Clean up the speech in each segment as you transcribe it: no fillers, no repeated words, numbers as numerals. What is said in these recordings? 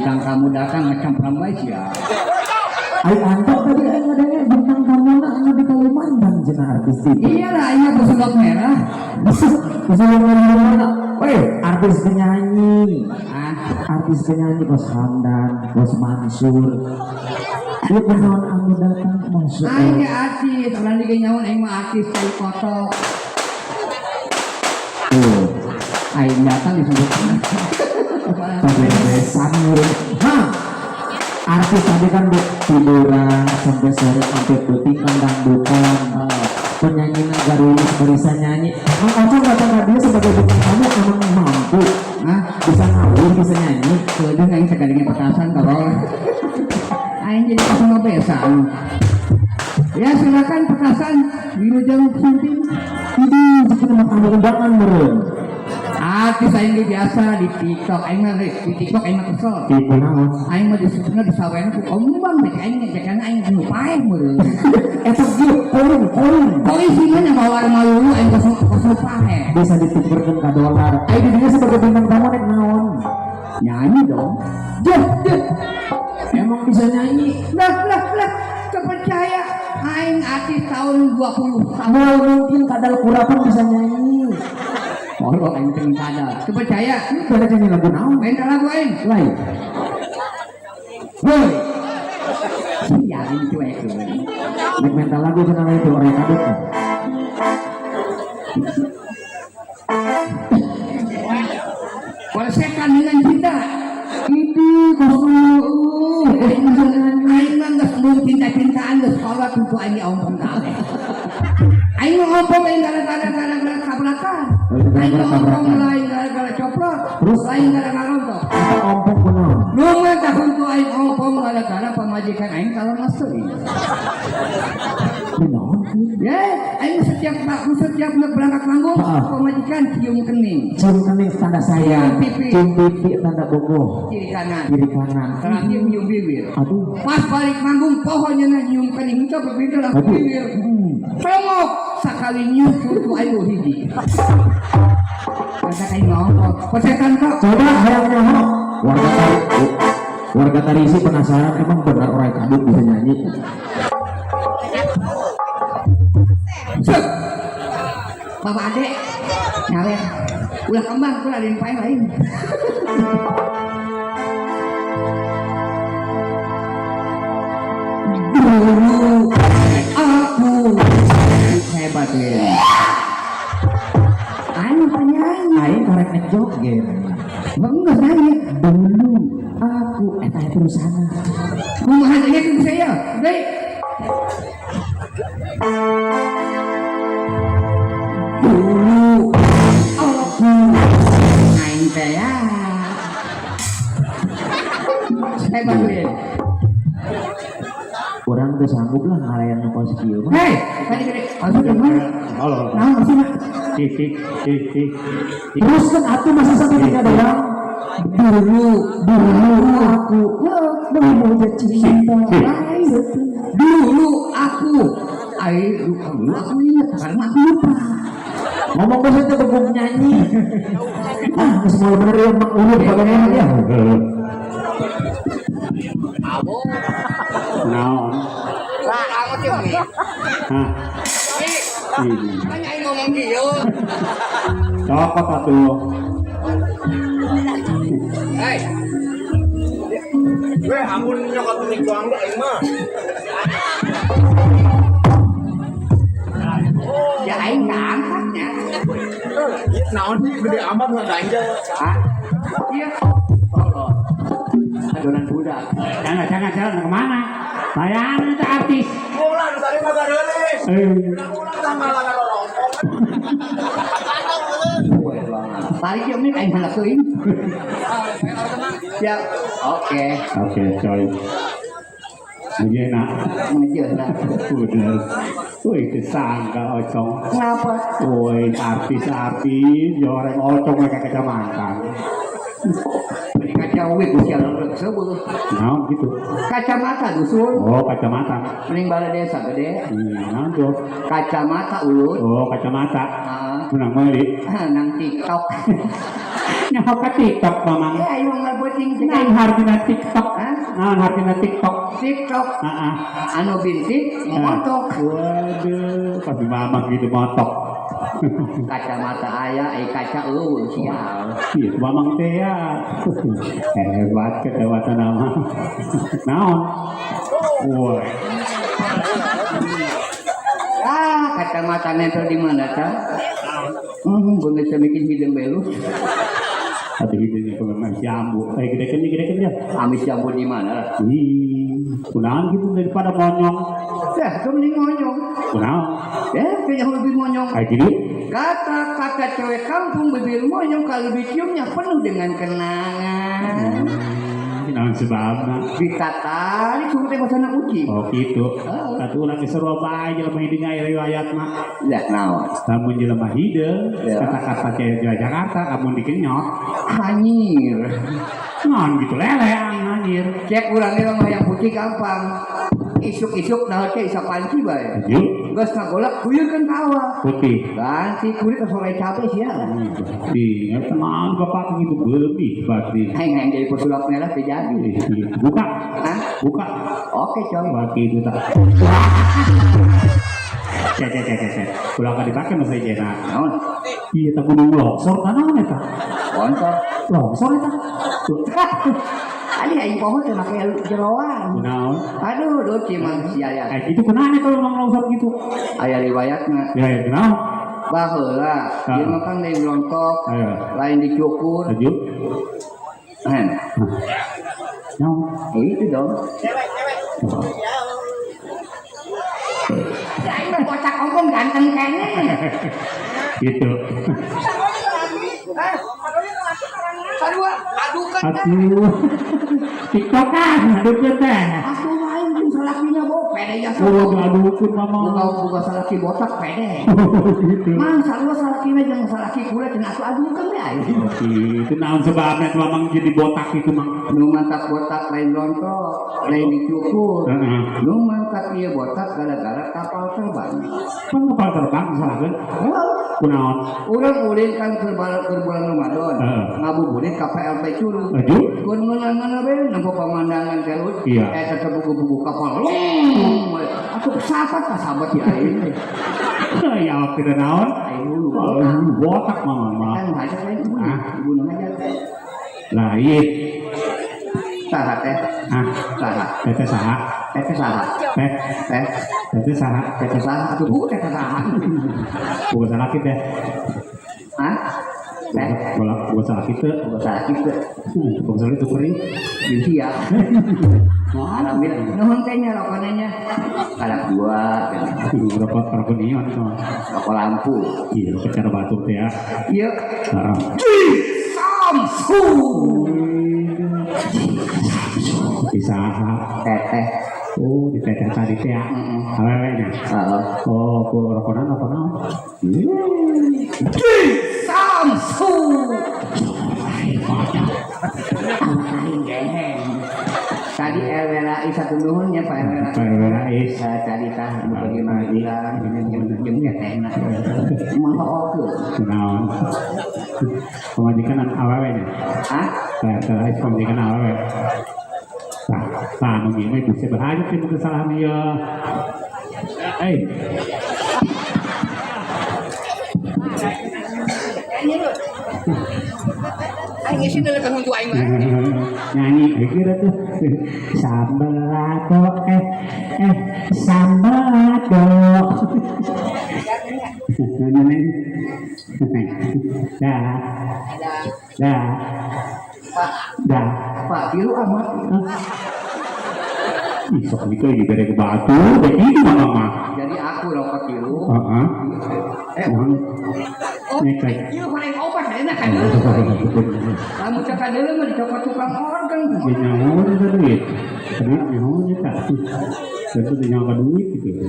Bintang tamu datang ngecamperan bae sia. Ai antok tadi aing ngadenge bintang tamuna anu di Kalimantan cenah artis itu. Iyalah, aing mah pesulap merah. Pesulap merah di mana? Weh, artis penyanyi. Ah, Artis penyanyi Bos Hamdan, Bos Mansur. Ieu kunaon anu datang masuk. Aing ge artis, urang ge nyaun aing mah artis tai kotok. Tuh, Aing datang disebut. Pabebesan meureun. Hah? Artis tadi kan bu tiduran sampai sore sampai peuting kan dangdutan. Penyanyi garulis bisa nyanyi. Mang Ocong datang ke dia sebagai bintang tamu emang mampu. Hah? Bisa ngawur, bisa nyanyi. Kedeung aing sakadenge petasan tolol. Aing jadi kasih besan. Ya silakan petasan wilujeng sumping. Ini jika nama tamu undangan meureun. Artis aing ge biasa di TikTok, aing mah di TikTok aing mah kesel. Tipe naon? Aing mah disebutna disawean ku kembang bae aing jakana aing nu paeh meureun. Eta kieu koin koin. Polisi mah nya mawar malulu aing kosong kosong paeh. Bisa ditukerkeun ka dolar. Aing di dinya sebagai bintang tamu nek naon? Nyanyi dong. Jeh, jeh. Emang bisa nyanyi? Lah lah lah, kepercaya aing artis tahun 20 tahun. Moal mungkin kadal kurapan bisa nyanyi. Oh, aing teu kadal. Kepercaya. Ini ada nyanyi lagu naon? Main lagu aing. Lain. Woi. Sia aing cuek. Nek mental lagu cenah lain tuh orang kadut. Persetan dengan cinta. Ini kosong. Aing mah geus embung cinta-cintaan geus kolot untuk aing diompong kabeh. Aing mah ngompong aing gara-gara gara-gara tabrakan. Aing mah ngompong lain gara-gara coplot. Terus? Lain gara-gara rontok. Eta ompong kunaon? Nu mah tah untuk aing ompong gara-gara pamajikan aing kalau masuk. Kunaon? Ya, aing setiap setiap berangkat manggung, pamajikan cium kening. Cium kening tanda sayang, Cium pipi. Cium pipi tanda bogoh, Kiri kanan. Kiri kanan. Terakhir nyium bibir. Aduh. Pas balik manggung pohonnya nyium kening itu berpikir langsung Aduh. Bibir. Congok sakali nyium kutu aing hiji. Kata aing ngomong, persetan kok. Coba hayang nyaho. Warga tari, warga Tarisi penasaran emang benar orang kadut bisa nyanyi. Cek. Bapak adek nyawer. Ulah kembang ulah ada yang paling lain. Dulu aku hebat ya. Aing penyanyi. Aing korek nek joget. Enggak nyanyi. Dulu aku eta terusana. Kumaha nya ke saya? Baik. Dulu aku aing teh ya. Hebat ya. Urang teu sanggup lah ngalayan nu kos kieu mah. Hei, tadi gede. Maksud di mana? Halo. Nah, maksudnya Titik, titik. Terus kan atuh masih sampai tinggal doang. Dulu, dulu aku dulu cinta. Dulu aku aing dulu aku ingat karena aku lupa. Ngomong bahasa itu bengong nyanyi. Ah, geus moal bener ya Mang Urut bagaimana ya? Naon? Hah? Ini. Kan aing ngomong kieu. Cokot atuh. Hei, Weh, ampun nyokot mic doang deh aing mah. Ya aing kaangkatnya. Naon sih gede amat nggak ganjel. Hah? Iya. Tolong. Adonan budak. Jangan, jangan, jangan kemana? Bayangan itu artis. Ulang tadi mah gareulis. Eh, Ulang sama laga lorompong. Tarik ya mic aing halak teuing. Ya, oke. Oke, coy. Begini nak. Ngejeun lah. Bener. Wih, disangka Ocong. Kenapa? Woi, artis-artis, ya orang Ocong kayak kacamata. Beli kaca wig usia orang sebut. Naon gitu. Kacamata dusun. Oh, kacamata. Mending balai desa gede. Naon tuh? Kacamata ulut. Oh, kacamata. Ah. Menang meuli. Nang TikTok. Nyaho ka TikTok Mamang. Eh, ayo ngal beuting cek Naon aing. hartina TikTok? Hah? Naon hartina TikTok? TikTok Heeh. anu bintik motok. Waduh, pasti Mamang gitu motok. Kacamata aya, ai kaca eueuh sial. Iya, Mamang teh ya. Hebat kecamatan nama. Naon? Wah, Ah, kacamata nempel di mana tah? Beungeut semikin hideung belus. Tapi hidungnya pemain jambu. Eh, gede gede ya. Amis jambu di mana? Ih, kunaon gitu daripada monyong. Ya, itu mending monyong. Kunaon? Ya, kayaknya lebih monyong. Kayak gini. Kata-kata cewek kampung bibir monyong kalau diciumnya penuh dengan kenangan. Naon sebabna? Ditatari suruh teh sana uji. Oh gitu. Heeh. Satu urang geus sarua bae jelema hideung aya riwayat mah. Ya, naon? Lamun jelema hideung, Ya. kata-kata cewek Jakarta lamun dikenyot, Hanyir. naon gitu leleang anjir. Cek urang ge mah yang putih gampang. Isuk-isuk nah teh isa panci bae. Yuk, Geus ngagolak kuyurkeun ka awak. putih. Ganti kulit ke sore cabe sia. Di, naon bapak gitu berlebih berarti. Aing hayang jadi pesulap merah teh jadi. Ih, buka, Hah? buka. Oke, coy. Berarti itu tak. Cek, cek, cek, cek, cek. Ulah ka dipake masa jena. Naon? Iya, tak gunung longsor tanah eta. Kontol. Longsor eta. Adi aing poho teh make jeroan. Kunaon? Aduh, duh cimang sia ya. Eh, itu kunaon eta memang longsor gitu. Aya riwayatna. Ya, ya, kunaon? Baheula, ieu mah kan lain rontok, Ayo. lain dicukur. Lanjut. Hen, Naon? itu dong. Aing mah bocah kongkong ganteng kene. Gitu. Hah? Sarua, adukeun teh. Aduh. TikTokan, adukeun teh. Atuh lain jeung salakina bo pede ya. Oh, adukeun mama. Buka buka salaki botak pede. Gitu. Mang sarua salakina jeung salaki kula cenah atuh adukeun we aing. Itu naon sebabnya tuh mamang jadi botak itu mang. Nu mantap botak lain rontok, lain dicukur. Heeh. Nu mantap ieu botak gara-gara kapal terbang. Kan kapal terbang salah kan? Kunaon? Urang ulin kan keur bulan Ramadan, Heeh. ngabuburit ka PLP Curug. Aduh. Kun meunang-meunang we nempo pemandangan ke laut. Iya. Eta teh buku-buku kapal. Lung. Atuh sahabat ka sahabat di aing. Ya awak tidak naon. Aing hulu. Oh, botak mama mah. Kan hajat lain ibu. Ah. Ibu nu hajat. Lah iya. Saha teh? Ah, Saha? teteh saha? Teteh saha? Teh, Teh, teteh saha? teteh saha atuh bu teteh saha. Bukan salah kita. Hah? Teh, Bola, bukan salah kita. bukan salah kitu. Bukan salah itu kering. Jeung siap. Alhamdulillah. Nuhun teh nya rokona nya. Kalak dua, Berapa berapa nion itu? rokok lampu. Iya, cara batuk teh ya. Ieu Heeh. Samsu. Bisa. Teteh. Oh, di teteh tadi teh ya. Heeh. Awewe nya. Heeh. Oh, ku rokonan rokonan. Samsu. Tadi RW Rais satu nuhun nya Pak RW Rais. Pak RW Rais. Tadi tah nu bagaimana bilang jeung jeung tetehna. Mah oke. Kunaon. Pemajikan awewe nya. Hah? Pak RW Rais pemajikan awewe. Tah, tah nu ieu mah bisa berhajat teh mun kesalahan ieu. Eh, Aing geus deuleu ka huntu aing mah. Nyanyi kayak gitu tuh. Sambal lado eh eh sambal lado. Nyanyi. Dah, dah, Pak, dah. Pak tilu amat. Ih, sok gitu dibere ke batu, begitu mama mah. Jadi aku rokok tilu. Heeh. Eh, Naon? oh, Nyekrek. ieu paling obat ayeuna kan. Lamun cek kadeuleu mah dicopot tukang organ. Dia nyaho eta duit. Duit nyaho eta. Tentu dia nyaho duit gitu.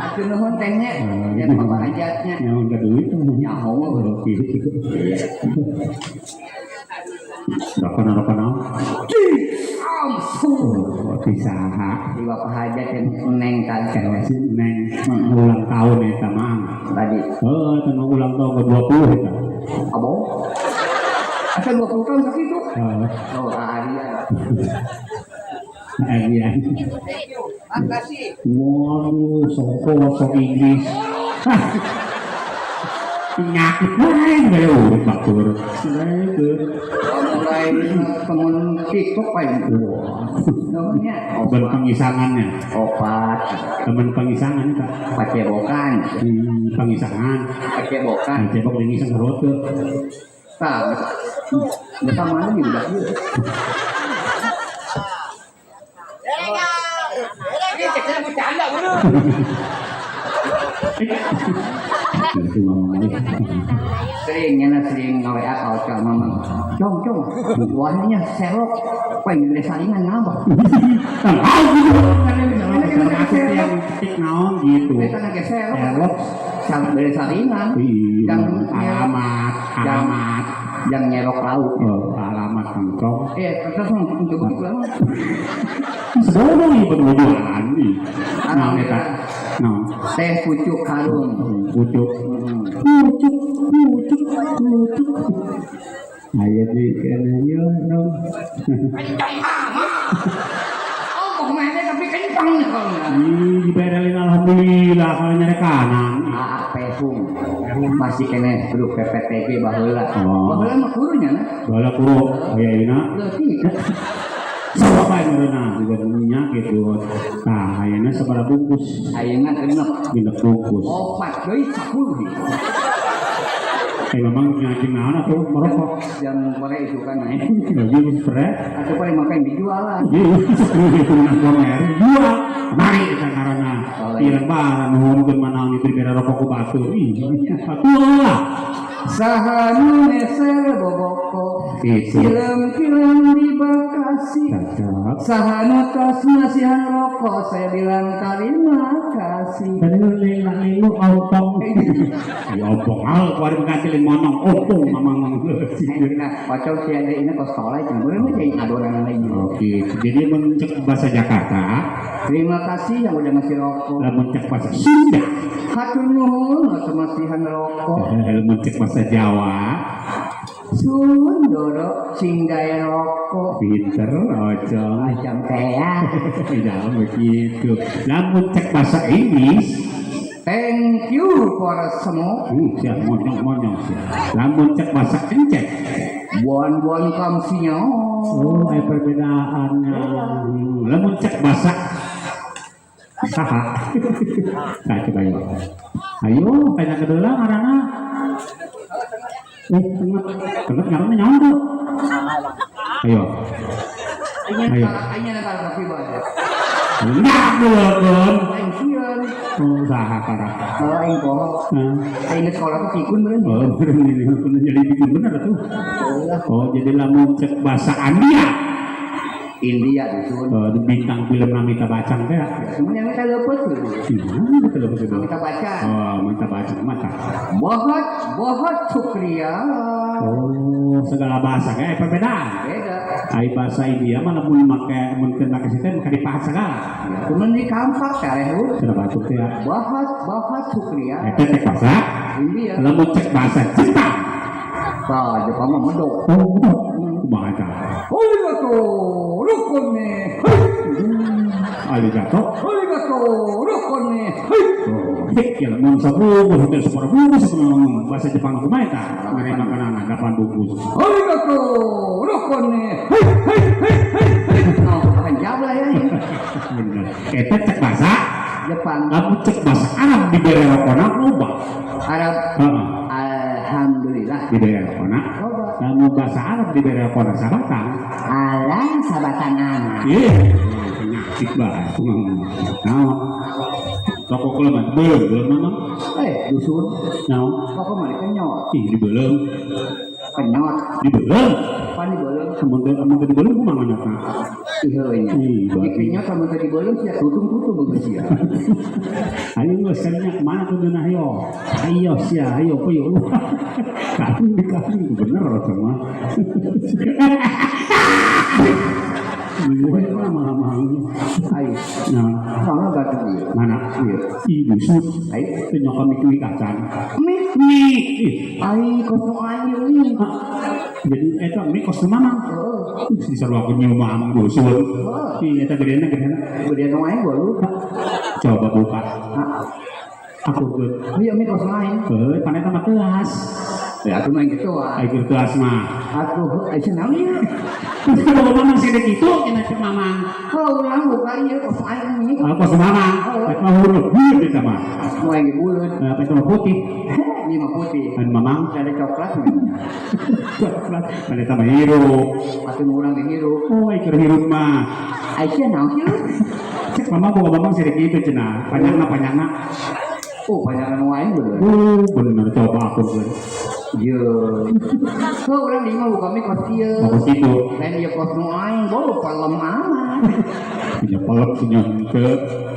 Atuh nuhun teh nya. Ya bapak hajatnya. Nyaho ka duit. Nyaho. Oke. Rokok rokok naon? Samsu. Rokok ti saha? Di Bapak Hajat yang neng tadi. Si Neng ulang tahun eta mah. Tadi. Heeh, eta mah ulang tahun ke-20 eta. Abo. Asa 20 tahun sakitu? Heeh. Oh, Arian. Arian. Makasih. Waduh, songko sok Inggris. Penyakit wae gaya urut batur. Mulai temen TikTok paling. Wah. Namanya Temen pengisangannya. opat. Temen pengisangan kak. Pacebokan. Pengisangan. Pacebokan. Cebok jeung iseng rote. Tah. Geus mana juga ieu. Ini ceknya bercanda bener. Sering nyana sering ngawa kau cak mama. Cong cong, wahnya serok. Paling gede saringan ngabah. Yang tik naon gitu. Eta na ge serok. Serok. Sang gede saringan. Yang alamat, alamat. Yang nyerok laut. Oh, alamat kangkong. Terus untuk begitu lama. Sebodoh ieu berjualan nih. Naon eta? Naon? Teh pucuk karung. Pucuk. Pucuk, pucuk, pucuk. Ayo di kene yo dong. Kencang amat. Oh, mainnya tapi kencang nih kalau. Ih, diberelin alhamdulillah kalau nyari kanan. Ah, pehung. Masih kene grup PPTG baheula. Oh. Baheula mah kurunya na. Baheula kuru aya ayeuna. Leutik. Sawa bae meureunna juga minyak gitu. Tah, ayeuna sabaraha bungkus? Ayeuna genep. Genep bungkus. 4 deui 10. Memang ngaji naon atuh merokok. Jam pare itu kan naik. Lagi geus pere. Atuh pare makan dijualan. Iya, nang komer jual. Mari kita karena pirang barang nuhunkeun manaon itu dibere rokok ku batur. Ih, atuh lah. Saha nu meser boboko. Film-film di Bekasi. Saha nu tos masihan rokok, saya bilang terima kasih. Lalu ompong. Ya ompong al kuari mengkatilin monong ompong mamang. Nah, kocok si ada ini kos tolai cuma boleh jadi adonan lain. Oke, jadi mencek bahasa Jakarta. Terima kasih yang udah ngasih rokok. Mencek bahasa Sunda. Hatur nuhun atau masihan rokok. Mencek bahasa Jawa. Sundoro singgai rokok. Pinter ocong. Macam teh. Jangan begitu. Namun cek bahasa Inggris. Thank you for semua. Siap monyong-monyong siap. Namun cek bahasa Encek. Buan-buan kam sinyal. Oh, ada perbedaannya. Namun cek bahasa saha. Nah, coba yuk. Ayo, tanya ke dulu ngaranna. Tengah, tengah ngaranna nyaon tuh. Ayo. Ayo. Enggak belum. Oh, saha karang. Oh, aing poho. Aing sekolah tuh pikun bener. Oh, bener jadi pikun bener tuh. Oh, jadi lamun cek bahasa India. India dusun. Bintang film Namita Bachchan teh. Semuanya kita lepet tuh. Gimana kita lepet itu? Namita Bachchan. Oh, Namita Bachchan mata. Bahut bahut syukriya. Oh, segala bahasa kayak perbedaan. Beda. Ai bahasa India mah lamun make mun teu make situ make dipahas segala. Cuman di kampak kareh lu. Sudah batuk teh. Bahut bahut syukriya. Eta cek bahasa India. Lamun cek bahasa Jepang. Tah, Jepang mah medok. Oh, medok. Kumaha eta? Arigato, rukune. Arigato. Arigato, rukune. Oh, hek ya lamun sabungkus teh sabaraha bungkus ngomong bahasa Jepang kumaha eta? Mere makanan 8 bungkus. Arigato, rukune. Hei hei hei hei. Oh, bahan Jawa ya. Bener. Eta cek bahasa Jepang. Lamun cek bahasa Arab dibere rokona loba. Arab. Heeh. Alhamdulillah. Dibere rokona. Lamun bahasa Arab dibere rokona sabatang. Alah sabatang amat. Ih, penyakit bah. Naon? Toko kula mah beuleum memang. Dusun. Naon? Toko mah dikenyot. Ih, dibeuleum. Kenyot. Dibeuleum. Pan dibeuleum. Amun teu dibeuleum kumaha ngenyotna? Ih heueuh nya. Ih, babi. Dikenyot amun teu dibeuleum sia tutung-tutung bagus sia. Ayo geus kadinya kemana tuh deunah yo? Ayo sia, ayo kuyu. Kafing di kafing bener semua. Mamang. Ayo. Nah, Sama ganteng ieu. mana? Ieu. Ih, busuk. Ayo. Teu nyokot mik acan. Mik. Mik. Ih, Ai kos nu aing ieu. jadi eta mik kos mamang. Heeh. Ih, disaruakeun nyium mamang busuk. Ih, eta gedeana gedeana. Gedean nu aing baru. Coba buka. Hah. Aku ke. Ieu mik kos nu aing. Eh, pan eta mah kelas. Ya atuh mah kitu ah. Ai keur kelas mah. Atuh ai cenah ieu. Kalau mamang sidek itu cenah cek mamang. Heuh urang buka ieu kos aing mik. Kalau kos mamang, eta mah huruf buleud eta mah. Nu aing ge buleud. Eh, eta mah putih. Ieu mah putih. Anu mamang Ada coklat mah. coklat. Pan eta mah hirup. Atuh nu urang ge hirup. Oh, ai keur hirup mah. Ai sia naon sih lu? Cek mamang boga mamang sidek itu cenah. Panjangna panjangna. Oh, panjangan nu aing bener. Bener coba aku bener. Ye. Heuh urang di imah buka mik kos ieu. Kos kitu. Lain ieu kos nu aing, bau pelem amat. Punya pelem senyum ke.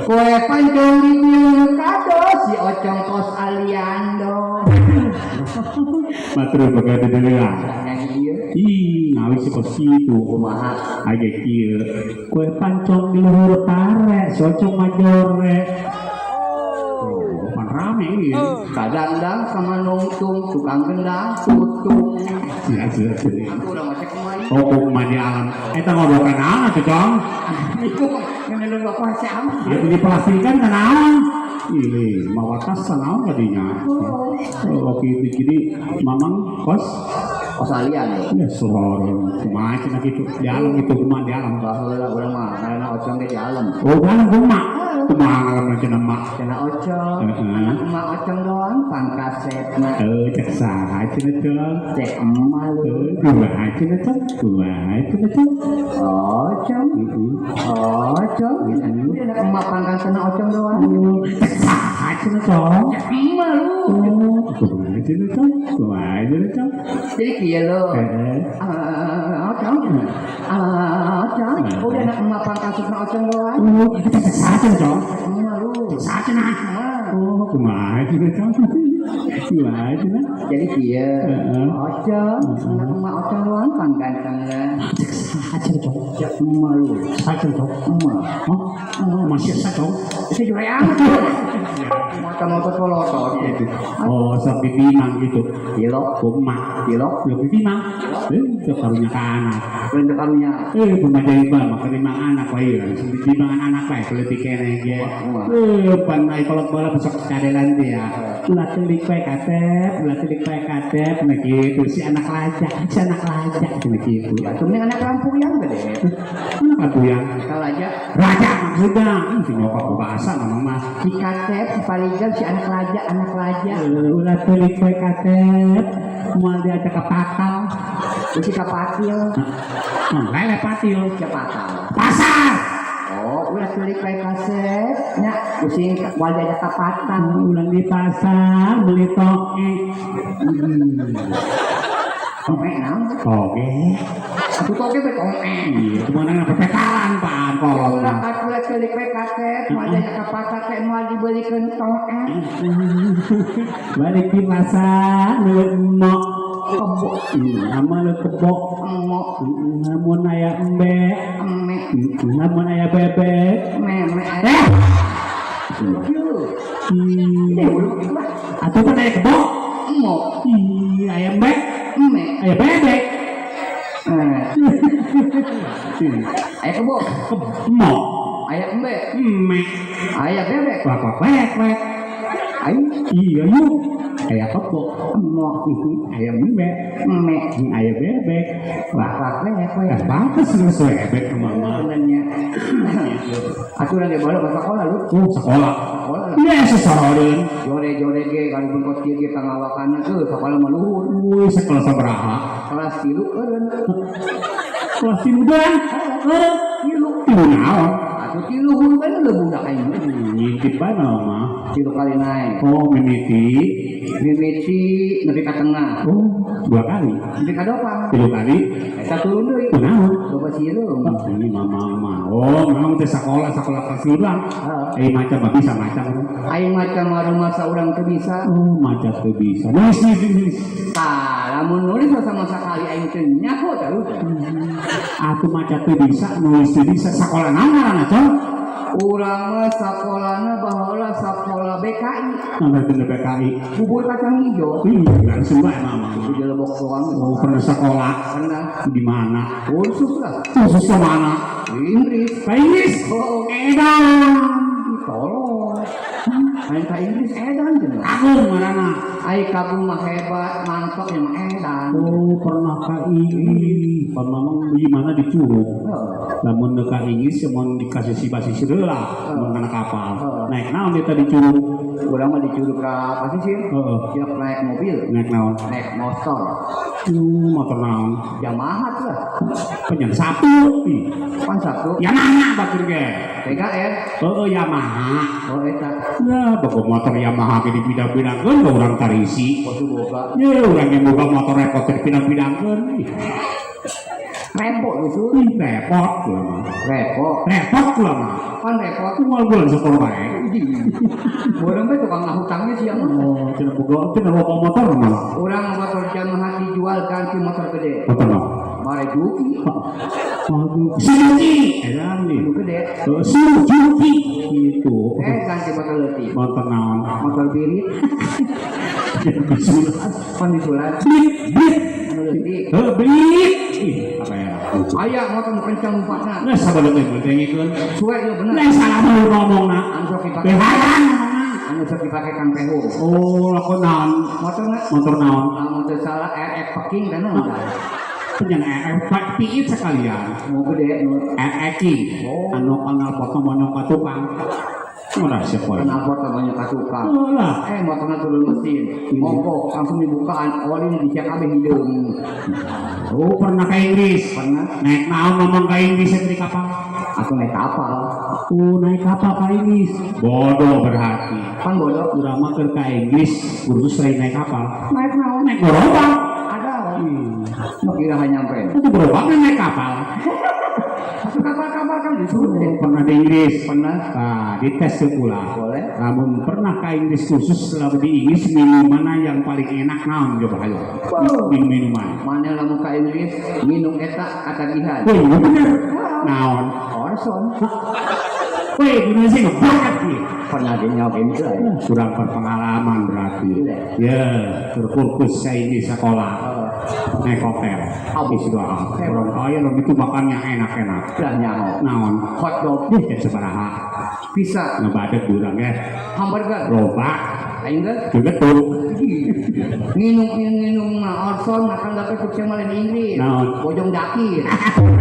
Kue pancong di kado si Ocong kos Aliando. Matur baga dedeula. Nyanyi ieu. Ih, ngawi si kos kitu. Kumaha? Aya kieu. Kue pancong di luhur pare, si Ocong majore. Oh, pan rame ieu. Kadang-kadang sama nungtung tukang gendang tutung. Sia sia sia. Aku urang mah cek kumaha. Oh, kumaha di alam. Eta ngobrol ka naon atuh, Cong? Itu ngeuneuh rokok siapa? Ya dipastikan ka naon? Ini mawatas naon tadinya. Oh, gitu. Jadi mamang kos Kos Alian. ya sorong kumaha cenah kitu di alam itu kumaha di alam. Baheula urang mah ngaranna Ocong ge di alam. Oh, di alam kumaha? Kumaha alam cenah mak? Cenah Ocong, Heeh. anak emak Ocong doang pangkasetna. Eh, cek saha cenah Cong? Cek emak lu. Eh, kumaha cenah Cong? Kumaha cenah Cong? Ocong, Heeh. Ocong. Udah anak emak pangkasetna Ocong doang. Cek saha cenah Cong? Cek emak lu. Oh, kumaha cenah Cong? Kumaha cenah Cong? Jadi kieu lo. Heeh. Ah, Ocong. Ah, Ocong. Udah anak emak pangkasetna Ocong doang. Oh, cek saha cenah Cong? Emak lu. Cek saha cenah? Emak. Oh, kumaha cenah Cong? Kumaha cenah? Jadi kieu. Heeh. Ocong, anak emak Ocong doang panggantengna. Cek saha cenah Cong? Cek emak lu. Saha cenah Cong? Emak. Hah? Masih saha Cong? Itu juga amat. Mata-mata polotot gitu. Oh, sok dipinang gitu. Tilok, Kumaha? tilok, Belum dipinang. Eh, itu karunya ka anak. bentuk karunya. Eh, pemajaiba maka limang anak wae. Dibangan anak wae politik keneh ge. Eh, pan ai kolot bola besok kadelan dia. Ulah telik wae katep, ulah telik wae katep, nah gitu si anak raja, si anak raja nah gitu. Ya, mending anak lampu yang gede. Anak lampu yang Kalau aja raja maksudnya. Si nyokap bahasa mama mah. si katep, si paligel, si anak raja, anak raja. Eh, ulah telik wae katep, moal diajak ke patal. Si kapatil, Lele patil. si patal. Pasar. Oh, ulah telik wae kasep, nya pusing moal diajak ke patal. Ulang di pasar beli toge. Toge naon? Toge. Atuh toge teh toge. Iya, cuma nang pepetalan Pak kolot. Ulah ulah telik wae kasep, moal diajak ke pasar teh moal dibelikeun toge. Balik di pasar meuli emok. Kebo, Nama lu kebo. emok, Namun aya embe. eme, Namun aya bebek. meme. Eh. Yuh. Ini bulu gitu lah. Atuh kan aya kebo. Emok, Ih, aya embe, eme. aya bebek. Eh, aya kebo, Kebo. aya embe, Eme. aya bebek. Wak wak wek wek. Ayo, Iya yuk. Aya kebo. emok, Aya embe. eme. Aya bebek. Wah, Wak wak wek wek. eh, bagus lu bebek ke mama. Sebenarnya. Aturan dia boleh ke sekolah lu. Oh, sekolah. Sekolah lah. Iya, sesororin. Jore-jore ge kalau pun kos kieu ge pangawakanna eueuh sekolah mah luhur. Wih, sekolah sabaraha? Kelas 3 eureun. Kelas 3 doang. Heeh. Tilu. Tilu naon? Atuh Putih luhur bae nu budak aing. Ngintip bae mah. 3 kali naik. Oh, mimiti. Mimiti nepi ka tengah. Oh, 2 kali. Nepi ka dopang. 3 kali. Eta turun deui. Kunaon? Loba sireum. Ini mama mah. Oh, memang teh sekolah sekolah kasiuran. Heeh. Eh maca mah bisa maca. Aing maca mah rumah saurang teu bisa. Oh, maca teu bisa. Nulis nulis nulis. Tah, lamun nulis mah sama sakali aing teu nyaho tah udah. Atuh maca teu bisa, nulis teu bisa, sakola naon ngaranna, Cong? Urang mah sakolana baheula sakola BKI. Nah, bener BKI. Bubur kacang hijau. Ih, langsung bae mama. Di Lebok doang. Oh, pernah sekolah. Pernah. Di mana? Kursus lah. Kursus ke mana? Di Inggris. Ke Inggris. Oh, Edan. Tolong. Main ke Inggris edan cenah. Kagum ngaranna. Ai kagum mah hebat, mantap yang edan. Oh, pernah ka Inggris. Pan mamang di mana di Curug. Heeh. Lamun teu ka Inggris mun dikasih si basisir heula, mun kana kapal. Heeh. Naik naon dia tadi Curug? Urang mah di Curug ka pasisir. Heeh. Siap naik mobil. Naik naon? Naik motor. Motor naon? Yamaha lah. Penyen satu. Ih. Pan satu. Yamaha batur ge. PKR. Heeh, Yamaha. Oh eta. Nah, boga motor Yamaha ge dipidang-pidangkeun ka urang tarisi. Posu boga. Ye, urang yang boga motor repot dipidang-pidangkeun. Ih. Repot lucu. Ih, repot kula mah. Repot. Repot kula mah. Pan repot. Moal bulan sekolah bae. Urang teh tukang ngahutangnya sia mah. Oh, cenah boga cenah boga motor mah. Urang motor Yamaha dijual ganti motor gede. Motor naon? Mare Juki. Waduh, Suzuki. Edan nih. Nu gede. Suzuki gitu. Ganti motor leutik. Motor naon? Motor birit. Bisulan. Pan bisulan. Bit, bit. Anu leutik. Heuh, bit. Ih, apa ya? Aya motor nu kencang lompatna. Nah, sabar deui tengikeun. Suwe ieu bener. Lah salah mau ngomongna. Anu sok dipake. Beharan ngomongna. Anu sok dipake Kang Pehu. Oh, lakon naon? Motorna? Motor naon? Lamun teu salah RF Peking kan naon? Penyen RF piit sekalian. Mau gede nu RF King. Oh. Anu panalpotna monyong ka tukang. Ora siap wae. Knalpot banyak ka tukang. Oh lah. Motorna turun mesin. Mogok langsung dibukaan oli di kabeh hideung. Oh, pernah ke Inggris? Pernah. Naik naon ngomong ke Inggris di kapal? Aku naik kapal. Oh, naik kapal ke Inggris. Bodoh berarti. Pan bodoh. Urang mah keur ka Inggris kursus lain naik kapal. Naik naon? Naik gerobak. Ada. Mau kira hanya nyampe. Itu gerobak naik kapal. Masuk kapal-kapal kan disuruh. Oh, pernah di Inggris? Pernah. Nah, dites pula. Boleh. Namun pernah ke Inggris khusus selama di Inggris minum mana yang paling enak naon coba ayo. Wow. Minum minuman. Mana lamun ka Inggris minum eta katagihan. Wih, bener. Naon? Orson. Wih, di Indonesia ngebanget nih. Pernah di nyobain itu ya? Kurang berpengalaman berarti. Iya. Ya, terfokus saya ini sekolah. Naik hotel. Habis doa. Orang kaya orang itu makannya enak-enak. Lah nyaho. Naon? Hot dog. Ih, kayak sebaraha. Bisa. Ngebadet durang ya. Hamburger. Loba. Aing geus. Gegetuk. Minum-minum mah Orson makan dapat sukses malah di Inggris. Naon? Bojong dakir.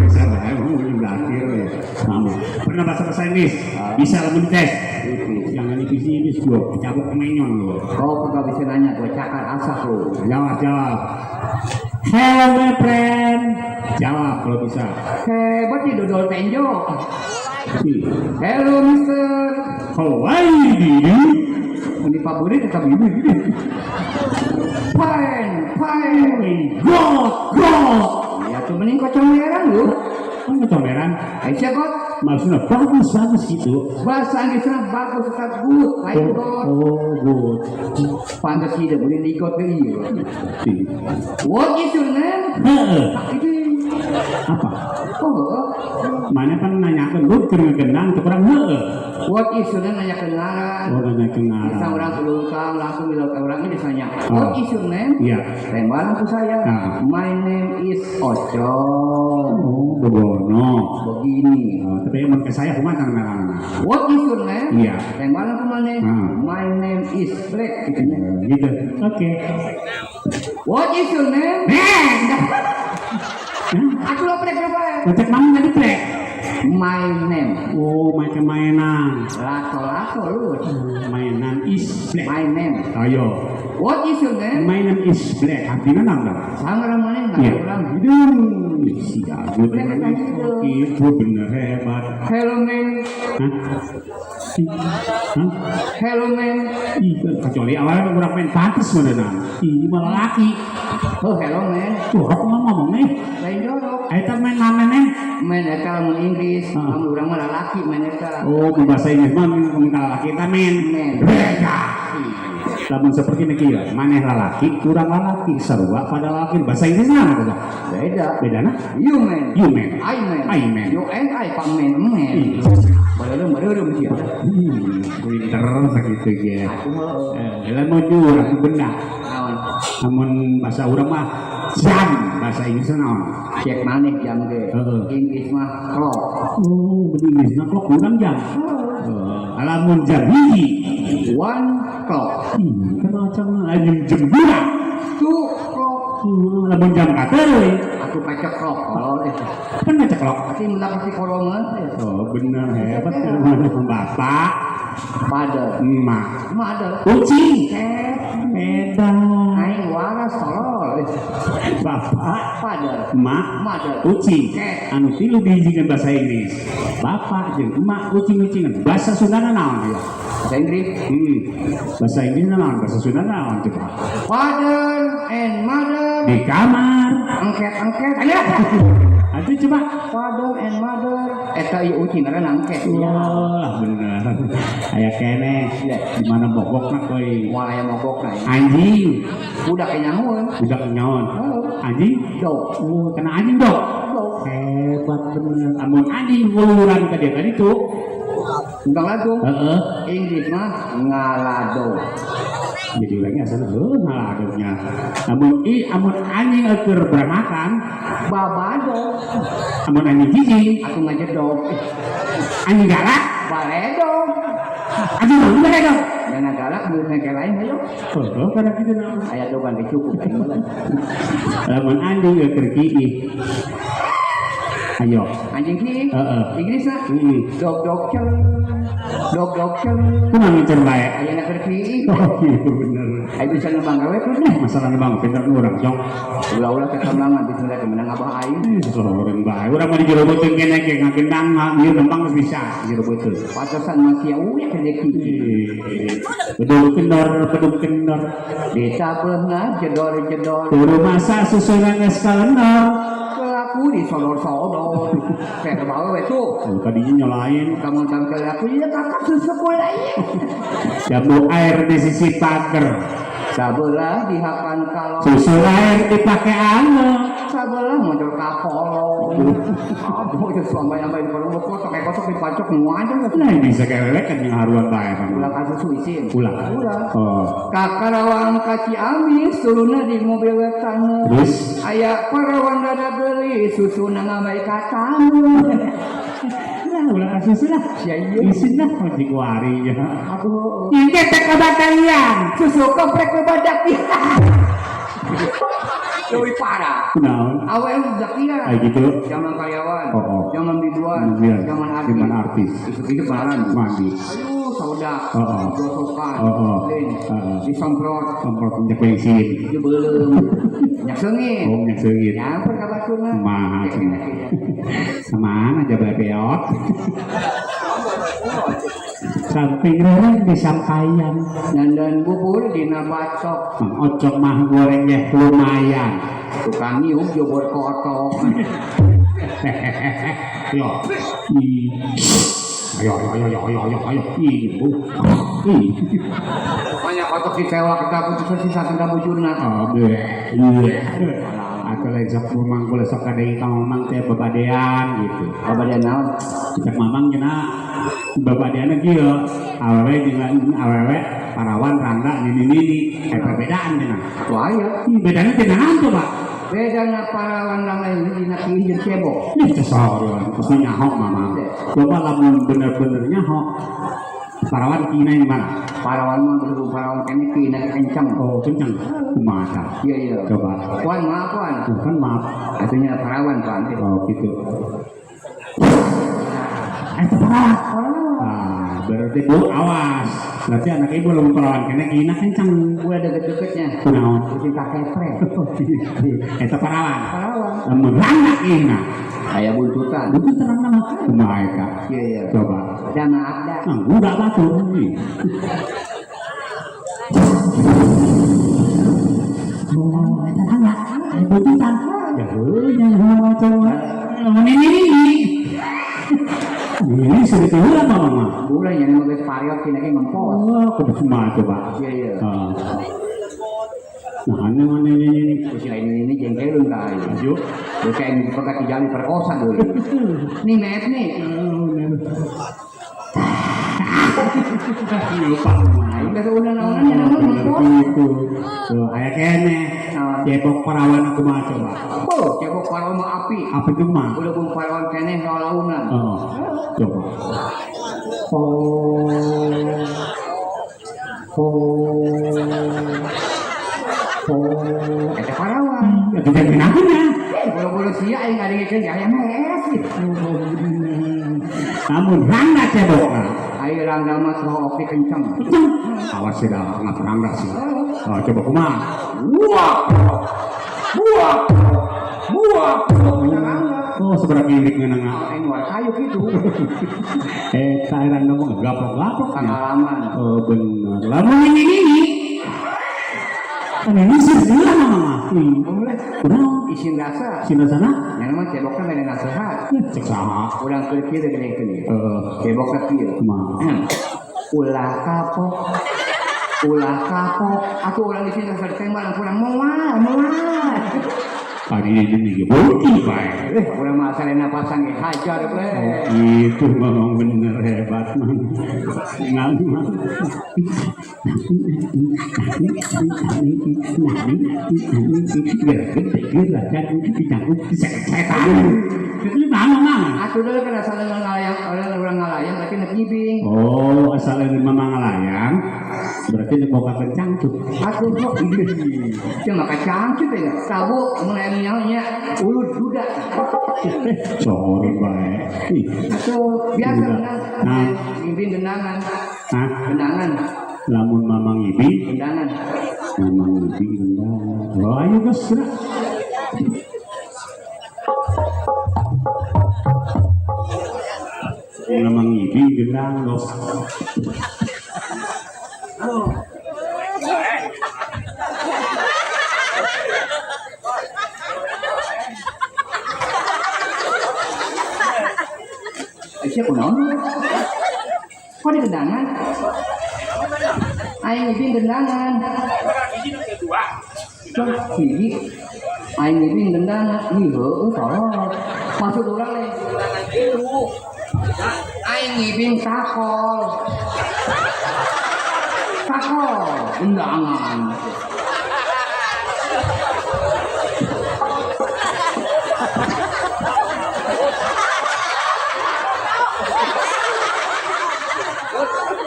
Salah, emang bojong dakir ya. Namun, pernah bahasa Inggris? Bisa lamun tes. Jangan ipis-ipis gua, cabok menyon lu. Kau kagak bisa nanya, gua cakar asah lu. Jawab, jawab. Hello my friend. Jawab kalau bisa. Hebat nih dodol tenjo. Hello mister. Hawaii didi. Ini favorit tetap ini. Fine, fine. God, God. Ya tuh mending kocok merah lu. Kan kocok merah. Aisyah God. Maksudnya bagus, bagus gitu. Bahasa Inggrisnya bagus, tetap good. Lain God. Oh, good. Pantes tidak boleh ikut ke iya. What is your name? Heeh. Itu. Apa? Oh. Mana kan nanyakan lu keur ngegendang teu kurang heeh. What is your name nanya kenalan. Oh, nanya kenalan. Bisa orang ulung langsung bilang ke orang ini ditanya. What is your name? Iya. Tembalan ke saya. Nah. My name is Oco. Oh, begono. Begini. Oh, tapi yang ke saya kumaha tang ngaranna? What is your name? Iya. Tembalan ke mana? Nah. My name is Black. Gitu. Gitu. Oke. What is your name? Aku lo plek berapa? Ngecek mana tadi plek? My name. Oh, macam mainan. Lato-lato lu. Mainan is black. My name. Ayo. What is your name? My name is Black. Artinya naon? Sangar maneh Iya. ngaran urang hideung. Si jago. Black eta hideung. Itu bener hebat. Hello man. Hah? Hah? Hello man. Ih, kecuali awalnya kurang main pantes beneran. Ih, malah laki. Oh hello man. Jorok mah ngomong nih. Lain jorok. Eta main lame men. Man eta lamun Inggris, Ah. lamun urang mah lalaki man eta. Oh, bahasa Inggris mah ngomong lalaki eta men. Men. Beda. Lamun seperti ini kieu, maneh lalaki, kurang lalaki, sarua pada lalaki. Bahasa Inggris mah apa? Beda. Bedana? You man. You man. I man. I man. You and I pak man man. Ih. Bareum bareum sia. Pinter sakitu ge. Atuh heueuh. Eh, lamun jurang benda. Naon? Lamun bahasa urang mah jam, bahasa Inggris naon? Cek maneh jam ge. Heeh. Inggris mah clock. Oh, bener Inggris mah clock urang jam. Lamun jam hiji. One clock. Kan macam anjing jembura. Two clock. Lamun jam kateuy. Atuh pacek clock kolol eh. Kan baca clock. Pasti melak pasti kolongan eh. Oh, bener hebat bapak, Father. emak, Mother. kucing, Cat. edan, Aing waras tolol. eh. Bapak, Father. emak, Mother. kucing. Cat. Anu tilu dihijikan bahasa Inggris. Bapak jeung emak kucing-kucingan. Bahasa Sunda naon ya? Bahasa Inggris. Bahasa Inggris naon? Bahasa Sunda naon coba? Father and mother. Di kamar. Angket-angket. Aya. Atuh coba. Father and mother. Eta ieu ucing ngaranna angket. Wah, bener. Aya keneh. Iya. Di mana bogokna koy? Moal aya mogokna. Anjing. Budak nyahoeun. Budak nyaon. Heeh. Anjing? Dog. Oh, kena anjing dong. Dog. Hebat bener. Amun anjing nguluran ka dia tadi tuh. Undang lagu. Heeh. Inggris mah ngalado. Jadi lagi asalnya heuh ngaladognya. Amun i amun anjing eueur bermakan, Babado. Amun anjing cicing, Atuh ngajedog. Anjing galak, Baledog. Anjing mana baledog? Dana galak mun ngeke lain hayo. Oh, karena kitu naon. Aya dogan ge cukup aing mah. Lamun anjing eueur kiih. Ayo. Anjing ki. Heeh. Inggris na. Heeh. Dog dog ceng. Dog dog ceng. Kumaha ngincer bae? Aya na keur kiih. Oh, iya bener. Aya bisa nembang gawe terus. Masalah bang, pinter urang jong. Ulah-ulah ketamlangan bismillah kemenang abah aing. Seorang bae. Urang mah di jero beuteung kene ge ngagendang ieu nembang geus bisa di jero beuteung. Patasan masih uya ke deki. Bedung kendor, bedung kendor. Desa beunga jedor-jedor. Turu masa susunan geus kalendor. Kelaku disodor-sodor. Kayak bawa we tuh. Oh, tadinya nyolain. Kamu tampil aku ya kakak susu lain. Jambu air di sisi pagar. Sabelah dihakan kalau Susu air dipakai anu. Sabelah model kapolong. Aduh, itu suami yang baik kalau kotok kayak kotok dipacok ngajeng. Nah, bisa kelelek kan yang haruan bae kan. Ulah kasus suisin. Ulah. Ulah. Oh, Kakarawang ka Ciamis turunna di mobil wetan. Terus Aya parawan rada geulis susuna ngamai ka tamu. Lah ulah kasus lah. Sia ieu. Isin lah anjing wari ya. Aduh. Yang ketek kebatalian. Susu komplek kebadak. Leuwih parah. Kunaon? Awe budak ieu. Kayak gitu. Zaman karyawan, Oh, oh. zaman biduan, Biduan, zaman artis. zaman artis. Isuk-isuk baran. Mandi. Aduh, saudak, Oh, oh. gosokan, Oh, oh. lain, Oh, oh. disemprot, Semprot minyak bensin. dibeuleum, minyak seungit. Oh, minyak seungit. Nyamper ka baturna. Kumaha cenah. Sama aja bebeot. Samping rereng disampaian. Dandan bubur dina batok. Mang Ocok mah gorengnya lumayan. Tukang nyiuk jobor kotok. Yo. Ih. Ayo ayo ayo ayo ayo ayo ayo. Ih, bu. Ih. Banyak kotok disewa kita putus sisa tenda bujurna. Oh, bleh. Iya. Atau lain sok mamang boleh sok kadai ka mamang teh babadean gitu. Babadean naon? Cek mamang cenah babadean kieu. Awewe jeung awewe parawan rangga nini-nini. Aya perbedaan cenah. Atuh aya. Ih, bedana teh naon coba? Bedana parawan rangga ini dina kieu jeung cebok. Ih, sesoron, pasti nyaho mamang. Coba lamun bener-bener nyaho. Parawan kina yang mana? Parawan mah berhubung parawan kene kina kenceng. Oh, kenceng. Kumaha tah? Iya iya. Coba. Puan maaf puan. Bukan maaf. Artinya parawan puan. Oh, gitu. Itu parawan. Ah, Berarti Bu awas. Berarti anak ibu lamun perawan kene kina kenceng. Ulah deket-deketnya. Kunaon? Kucing kakepre. Eta parawan. Parawan. Lamun rangga kina. Aya buntutan. Bukan terang nama kumaha eta? Iya iya. Coba. Da maaf da. Nah, udah batur. Oh, eta rangga. Aya buntutan. Ya heuh nya heuh coba. Lamun ini. Ini sedikit heula mah mama. Ulah nya nu geus pariot kina ge ngempos. Oh, kudu kumaha coba. Iya iya. Nah, aneh mana ini? Kusi lain ini jengkelun ka aing. Maju. Bocah yang dipegat di jalan diperkosa dulu. Nih met nih. Lupa. Aing geus ulah-ulah nya ngempos. Gitu. Tuh, aya keneh. Cebok perawan aku mah coba. Oh, cebok parawan mah api. Api itu mah. Ulah pun parawan keneh lalaunan. Oh, coba. Oh. Oh. Oh, eta parawan. Ya tidak kenapa-nya. Bolo-bolo sia aing ngadengkeun aya meres gitu. Namun rangga cebok. Aing rangga mah soho oke kenceng. Awas sih dah, ngap rangga sih. Oh, coba kumaha. Wah. Wah. Wah. Oh, seberapa milik ngeunang. Aing war kayu kitu. Eta rangga mah gaplok-gaplok. Pengalaman. Oh, bener. Lamun ini ini. Ini sih gila mama. Kunaon? Isin rasa. Sina sana? Nya mah cebokna mere nasihat. Cek saha? Urang keur kieu gede-gede. Heeh. Cebokna kieu. Kumaha? Ulah kapok. Ulah kapok. Atuh urang di sini rasa ditembak kurang moal, moal. Tadi ini ge beuki bae. Urang mah asalna pasang ge hajar we. Itu memang bener hebat mang. Ngan mang. Atuh deui kan asalna ngalayang, urang ngalayang berarti nek nyibing. Oh, asalna memang ngalayang berarti nek boga kencang tuh. Atuh sok. Sia mah kacangcut ya. Tabu mun aya nyaho nya ulud duda. Sorry bae. Atuh biasa menang. Nah. Ngibing gendangan. Hah? Gendangan. Lamun mamang ngibing, Gendangan. mamang ngibing gendangan. Oh, ayo geus gerak. Mamang ngibing gendang los. Sia kunaon? Kok di gendangan? Aing ngibing gendangan. Hiji. Aing ngibing gendangan. Ih heueuh tolol. Maksud urang lain gendangan kitu. Aing ngibing takol. Takol gendangan.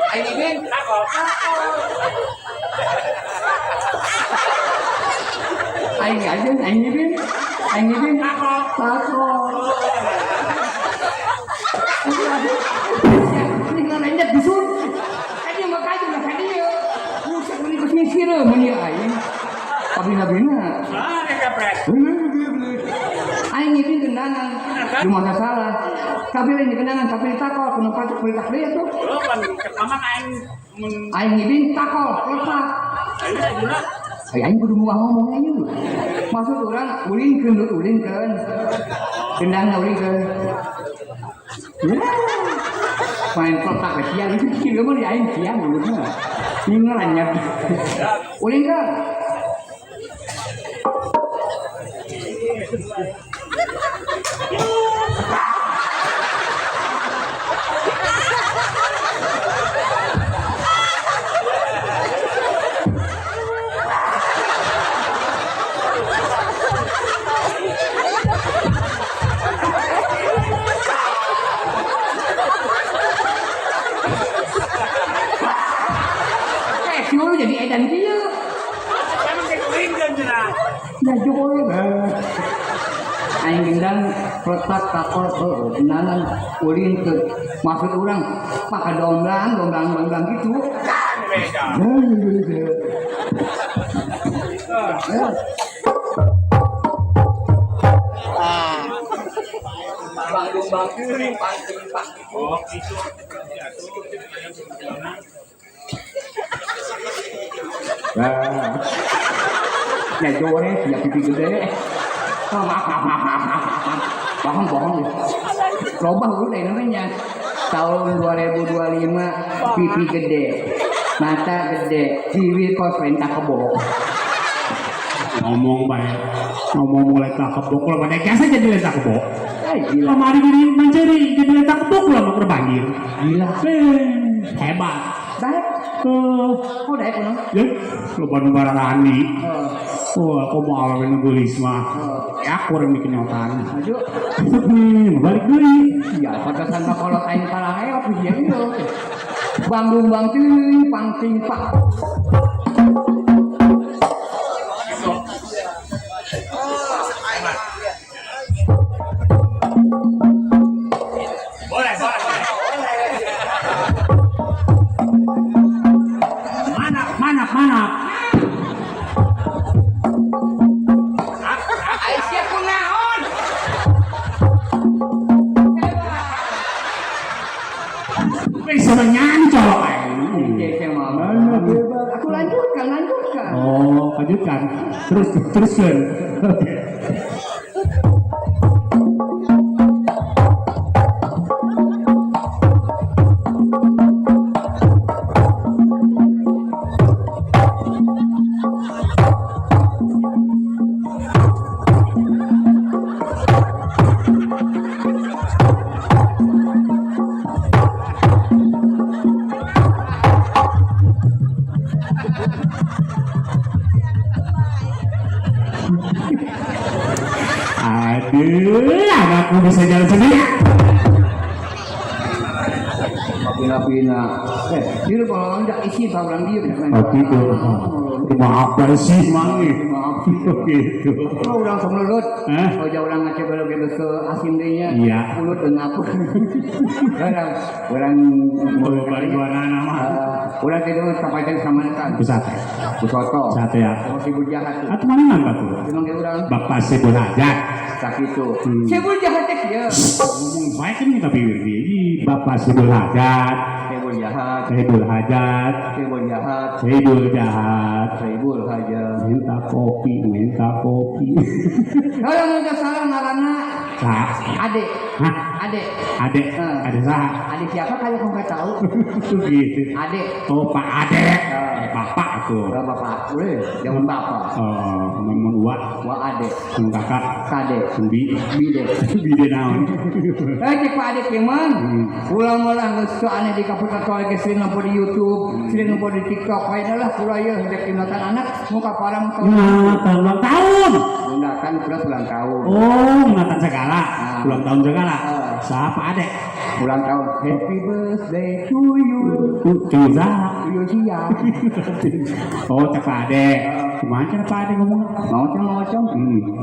Aing ngibing takol. Aing aja, aing ngibing, aing ngibing takol, takol. Ini ngalanya dusun. Kadi mah kaju lah kadi ya. Buset meni geus nyisir meni aing. Kabina-bina. Ah, kepres. Aing ngibing gendangan. Di masa salah. Kabeh lain gendangan tapi takol kudu pacek perintah deui atuh. Oh, pan mamang aing mun Aing ngibing takol, lepak. Aing kudu muah ngomong aing. Maksud urang ulinkeun ulinkeun. Gendangna ulinkeun. Main kotak ke siang itu kieu mah di aing siang mulutna. Ini ngaranyat. Ulinkeun. Siul jadi edan kieu. Emang kayak ulinkeun cenah. Ya joy. Aing gendang peletak kapal nanan ulin ke maksud orang pakai domblang domblang domblang gitu. Nah, jore ya pipi gede. Maaf. Bohong. Robah udah namanya. Tahun 2025 pipi gede, mata gede, bibir kos perintah kebo. Ngomong baik, ngomong mulai tak kebok lah, pada biasa jadi letak kebok. Gila. Kemarin jadi mencari jadi letak kebok lah mau banjir. Gila. Hebat. Baik. Oh, daek kuno. Ya, loba nu bararani. Wah, kok mau awewe nu geulis mah. Ya kurang bikin nyotan. Maju. Nih, balik deui. Ya, pantesan mah kolot aing paraheop ieu ieu. Bangdung bangting pangting pak. Boleh. Mana? Aisyah kunaon? Bisa nyanyi colok aing. Aku lanjutkan. Oh, lanjutkan. Teruskan. Aduh, anakku bisa jalan sendiri. Pina-pina. Dia kalau enggak isi orang dia. Oh gitu. Maaf sih, Mang. Maaf. Gitu. Oh, orang semelut. Hah? Oh, jauh orang ngacep belok ke asin dehnya. Iya. Mulut engap. Orang Oh, balik gua nama. Orang tidak sampai sama kan. Sate. Soto. Sate ya. Oh, sibuk jahat tuh. Atau mana nambah tuh? Emang dia orang Bapak sibuk hajat. sakitu. Sibuk jahat teh ya. Ngomong baik kan kita bibir dia. Bapak sibuk hajat. Sibuk jahat. Sibuk hajat. Sibuk jahat. Sibuk jahat. Sibuk hajat. Minta kopi, minta kopi. Kalau nggak salah ngarana Sah. Adek. Hah? Adek. Adek. Adek sah. Adek siapa kalau kamu nggak tahu? Gitu. Adek. Oh, Pak Adek. Bapak tuh. Oh, bapak. Boleh, jangan bapak. Oh, namun wa. Wa adek. Mun kakak. Kadek. Bi. Bide. Bide naon. Cek Pak Adek gimana? Ulang-ulang geus aneh di kaputar toy geus sering nempo di YouTube, sering nempo di TikTok. Kayaknya lah kula ieu hidep tindakan anak muka parang Nah, ulang tahun. Undakan plus ulang tahun. Oh, undakan segala. Ulang tahun segala. Siapa Adek? Ulang tahun. Happy birthday to you. Cuy sah. To you siap. Oh, cek Pak Adek. Kumaha cara Pak Adek ngomong? Mau cong.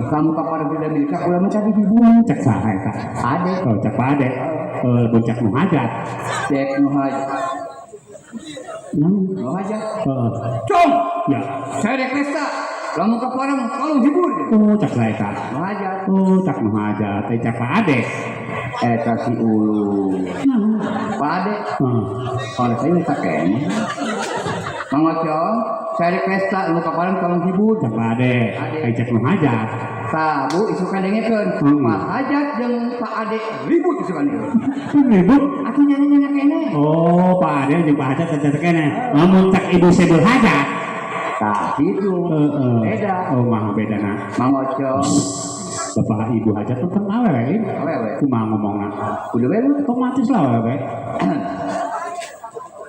Kamu kapal tidak milik aku lama cari hiburan. Cek saha eta? Adek. Oh, cek Pak Adek. Bocah nu hajat. Cek nu hajat. Nu hajat. Cong. Ya. Saya rek pesta. Lamun ka parang tolong hibur. Oh, cek saha eta? Nu hajat. Oh, cek nu hajat. Teh cek Pak Adek. Eta si ulu. Pak Adek. Kalau saya minta kene. Mang Ocong, saya rek pesta lamun ka parang tolong hibur. Cek Pak Adek. Teh cek nu hajat. Sabu isukan dengekeun. Pak Hajat jeung Pak Adek ribut isukan ieu. Ribut? Atuh nyanyi-nyanyi kene. Oh, Pak Adek jeung Pak Hajat cacat kene. Lamun cek Ibu Sebul Hajat. Tah gitu. Beda. Oh, mah beda na. Mang Ocong. Bapak Ibu Hajat tuh kan awewe. Awewe. Kumaha ngomongna? Kudu we otomatis lah awewe.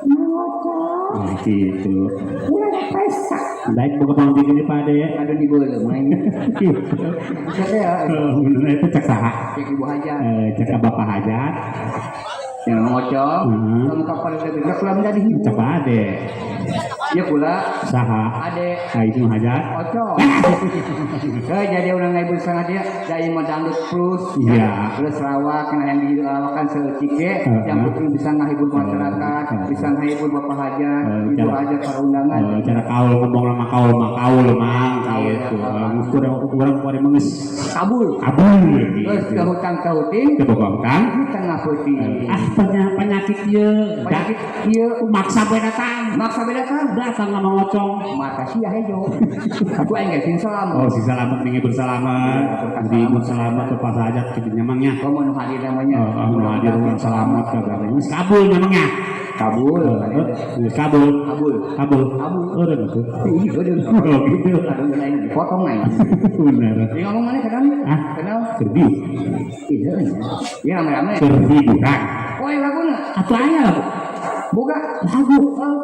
Mang Ocong. Nah, gitu. Ulah pesta. Baik boga pamit ini Pak Ade. Aduh di beuleum aing. Siapa ya? Bener itu cek saha? Cek Ibu Hajat. Cek Bapak Hajat. Yang Mang Ocong, lamun ka parang teh ulah menjadi hibur. Cek Pak Ade. Ya kula. Saha? Ade. Itu hajat. Oco. Jadi urang ngahibur sangat dia dari mah dangdut plus. Iya. Terus lawak nah yang dilawakan seeutik ge yang penting bisa ngahibur masyarakat, bisa ngahibur bapak hajat, ibu hajat para undangan. Cara kaul ngomong lama kaul mah kaul mang gitu. Urang kuari mengeus kabul. Kabul. Terus ke hutang ka huting, Ke boga hutang. di tengah peuting. Ah penyakit ieu, Penyakit ieu maksa bae datang. Maksa bae datang. Datang sama ngocong. Mata sia hejo. Aku aing ge sing selamat. Oh, si selamat nih bersalamat. Di ibu selamat ke pas hajat kitu nyamangnya. Oh, nu hadir namanya. Oh, nu hadir urang selamat kagak. Geus kabul nyamangnya. Kabul. Geus kabul. Kabul. Kabul. Kabul. Oh, gitu. Ih, udah. Oh, gitu. Aduh, aing dipotong aing. Bener. Ini ngomong mana kenal? Hah? Kenal? Sedih. Iya, iya rame-rame. Terhiburan. Oh, yang laguna. Atuh aya lagu. Boga. Lagu.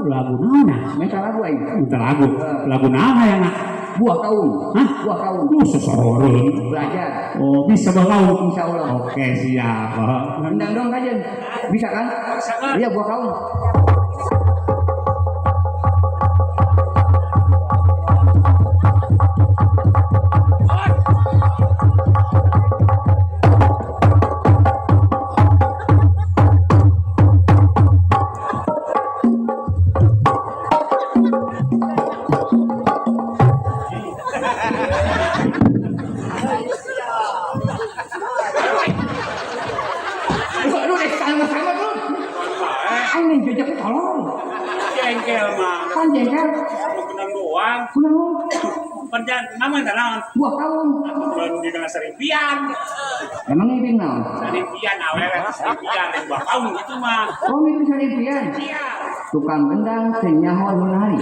Lagu naon nah? Minta lagu aing. Minta lagu. Lagu naon hayang nak? Buah kaum. Hah? Buah kaum. Seseorang. Belajar. Oh, bisa buah kaum. Insya Allah. Oke, siap. Undang dong kajian. Bisa kan? Bisa kan? Iya, buah kaum. Aduh, deh, sama-sama tuh. Aing jejak tolong. Jengkel mah. Kan jengkel. Kunang doang. Kunang. Penjan, mama naon? Buah kaum. Belum di tengah serimpian. Emang ini naon? Serimpian awewe serimpian buah kaum gitu mah. Oh, itu serimpian. Iya. Tukang gendang teu nyaho nu nari.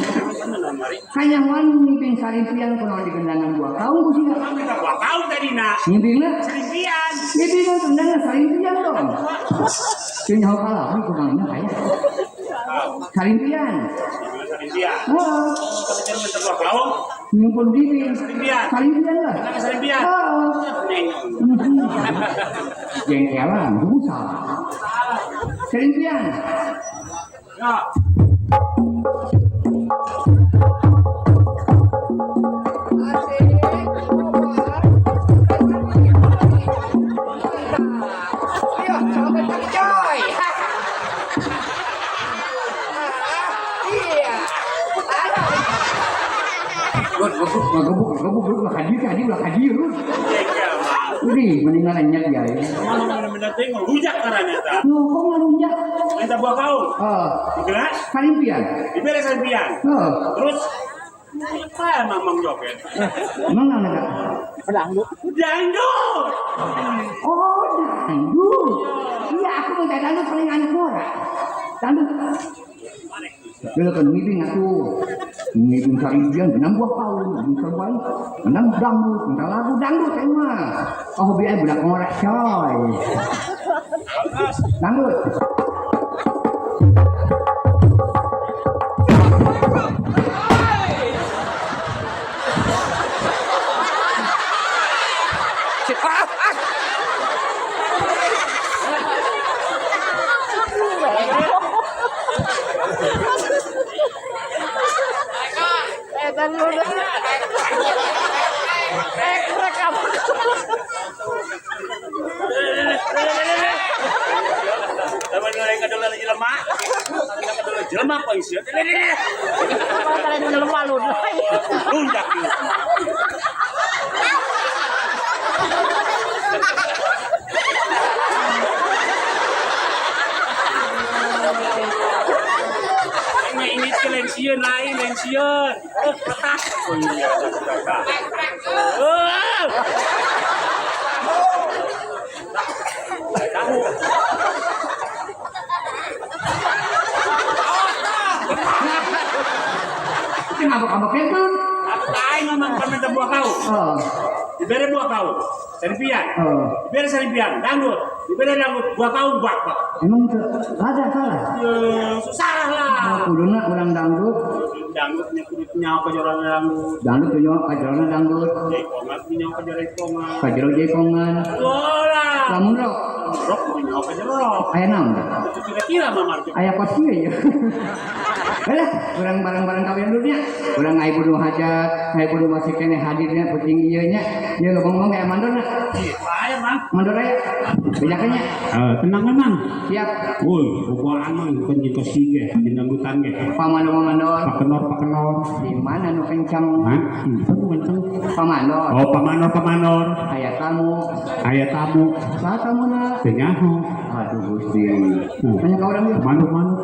Kanyahoan ngiping sarimpian kunaon di gendangan buah kaum ku sia. Minta buah kaum tadi nak. Ngipingna serimpian. Ngipingna gendangan sarimpian dong. Teu nyaho kalah tukangna aya. Sarimpian. Sarimpian. Oh. Minta buah kaum. Nyumpun diri. Sarimpian. Sarimpian lah. Sarimpian. Oh. Jengkelan, susah. Sarimpian. Ya. Ayo, sampai pagi coy. Iya. Ngegebuk, haji, lu. Ini mendingan lenyap ya. Mana teh ngelujak karena eta. Loh, kok ngelujak? Minta buah kaum. Heeh. Digelas? Sarimpian. Dibere sarimpian. Heeh. Terus apa mamang joget? Emang naon eta? Dangdut. Dangdut. Oh, dangdut. Iya, aku minta dangdut paling anak ngora. Dangdut. Dulu kan ngiping atuh. Ngiping sarimpian benang buah kaum, minta baik. Benang dangdut, minta lagu dangdut emang. Oh, hobi aing budak ngorek coy. Dangdut. Jelema kok isi. Jelema lu. Lunjak. Ini lensiun lain lensiun. Retak. Oh iya, retak. Tahu. Ngabok-ngabok itu. Aing ngomong minta buah kau. Oh. Dibere buah kau. Sarimpian. Oh. Dibere sarimpian, dangdut. Dibere dangdut, buah kau bak bak. Emang itu ada salah? Ya, susah lah. Oh, kuduna urang dangdut. Dangdutnya kudu nyawa kajoran dangdut. Dangdut nyawa kajoran dangdut. Jaipongan nyawa kajoran jaipongan. Kajero jaipongan. Bola. Lamun rok. Rok, apa rok? Aya naon? Kira-kira mah Marjo. Aya kos ieu ya. Alah, urang barang-barang kawin dulu nya. Urang ngahibur nu hajat, ngahibur nu masih keneh hadirnya penting ieu nya. Ieu ngomong-ngomong kayak mandor na. Aya, Mang. Mandor aya. Bejakeun nya. Tenang kan, Mang. Siap. Woi, bubuan mang bukan jito sige, dangdutan ge. Pamandor pamandor. Pakenor pakenor. Di mana nu kencang? Hah? Itu kenceng. Pamandor. Oh, pamanor pamanor. Aya tamu. Aya tamu. Saha tamuna? Teu nyaho. Aduh Gusti. Nanya ka urang ieu. Manuk manuk.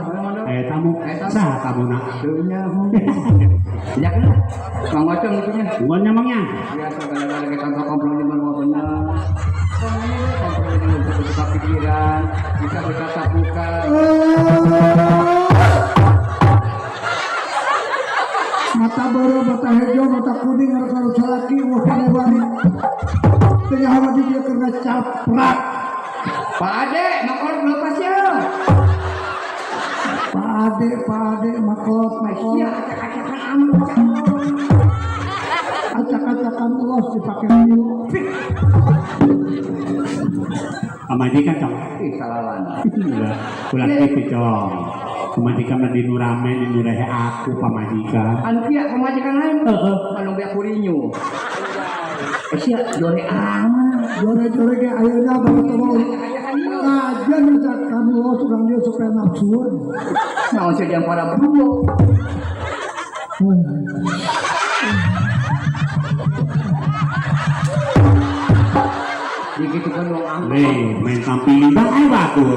Aya tamu. Saha tamuna? Teu nyaho. Bejakeun lah. Mang Ocong itu nya. Bukan nyamangnya. Biasa kadang-kadang kita kompromi mah bener. Kompromi dengan bisa bertukar pikiran, bisa bertatap muka. Mata baru, mata hijau, mata kuning, harus harus salaki, wah bari. Tengah hawa dia kena caprak. Pak Ade, makolot lepas ya. Pak Ade, makolot, makolot. Iya, acak-acakan amat, Acak-acakan ulos dipakai dulu. Pamajikan, Cong. Ih, salalan. Ulah gitu, Cong. Pamajikan mah di nu rame, di nu rehe aku pamajikan. Anu kieu pamajikan lain. Heeh. Anu beak kurinyu. Sia jore amat. Jore-jore ge ayeuna baru tolong. Kajian acakan ulos urang dia supaya nafsuan. Naon sih jam para berdua. Begitu kan wong angkot. Nih, main tampilin bang, ayo batur.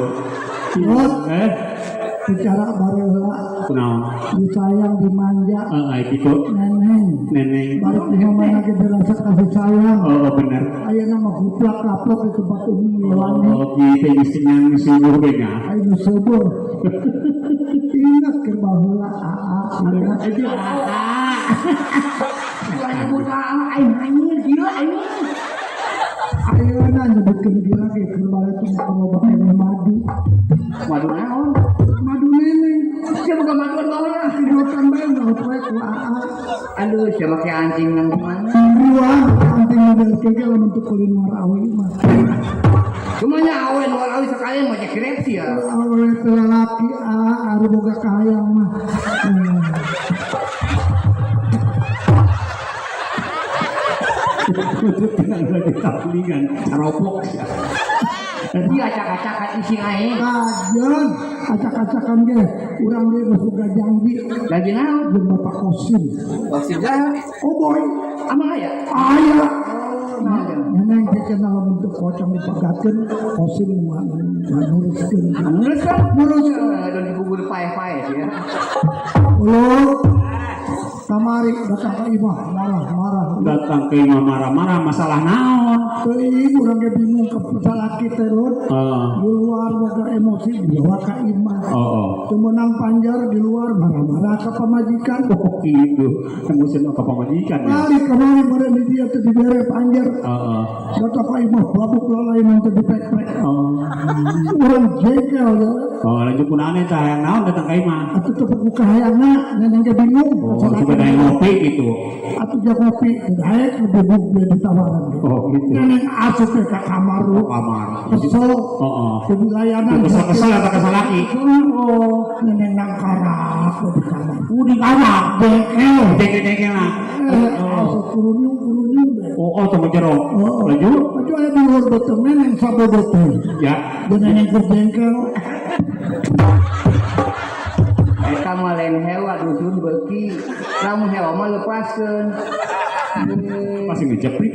Bicara bareula Kunaon? disayang dimanja Heeh, gitu. neneng. Neneng. Balik di mana ge berasa kasih sayang. Oh, bener. Ayeuna mah guplak kaplok di tempat umum lewani. Oh, gitu isinya subuh ge nya. Ayeuna subuh. Ingat ke baheula aa ingat. Ulah nyebut aa aing anjir gila aing. Ayeuna nyebutkeun gila ge keur balik teh loba keneh madu. Madu naon? Madu neneng. Sia boga maduan baheula. Tidotan bae nggak poe ku aa. Aduh, sia make anjing nang di mana? Ruang anting model kieu ge lamun teu kulin warawi mah. Cuma nya awe nu warawi sekalian mah cek krep sia. Awe teh lalaki aa ari boga kahayang mah. Tinggal lagi tampingan, caropok ya. Dia acak-acakan ising aing. Kajeun acak-acakan ge urang ge geus boga janji. Janji naon? Jeung Bapak Kosim. Kosim saha? Oh boy, Amang aya? Aya. Naon? Neneng teh cenah lamun teu pocong dipegatkeun, Kosim nuruskeun. Nuruskeun? Nuruskeun. Dan dibubur paeh-paeh ya. Uluk kamari datang ke imah marah-marah. Datang ke imah marah-marah masalah naon? Teuing urang ge bingung ke salaki teh Rud. Di luar boga emosi dibawa ka imah. Oh. Teu meunang panjar di luar marah-marah ka pamajikan. Oh gitu. Emosi ka pamajikan ya. Balik kamari meureun di dieu teh dibere panjar. Heeh. Datang ka imah babuk lalainan teh dipek-pek. Oh. Urang jengkel ya. Oh, lanjut kunaon eta hayang naon datang ka imah? Atuh teu buka hayangna, neneng ge bingung. Oh, coba hayang ngopi gitu. Atuh dia ngopi, daek lebih buk ditawaran. Oh, gitu. Neneng asup teh ka kamar lu. Kamar. Kesel. Heeh. Kudu layanan. Kesel-kesel atau kesel laki? Oh, neneng nangkarak di kamar. Di kamar. Jengkel. Jengkel-jengkel lah. Asup kurunyung-kurunyung deh. Oh, tong jero. Lanjut. Lanjut aya di luar beuteung neneng sabodo teh. Ya. Dan neneng keur jengkel. Eta mah lain hewa dusun beuki. Lamun hewa mah lepaskeun. Masih ngejepit.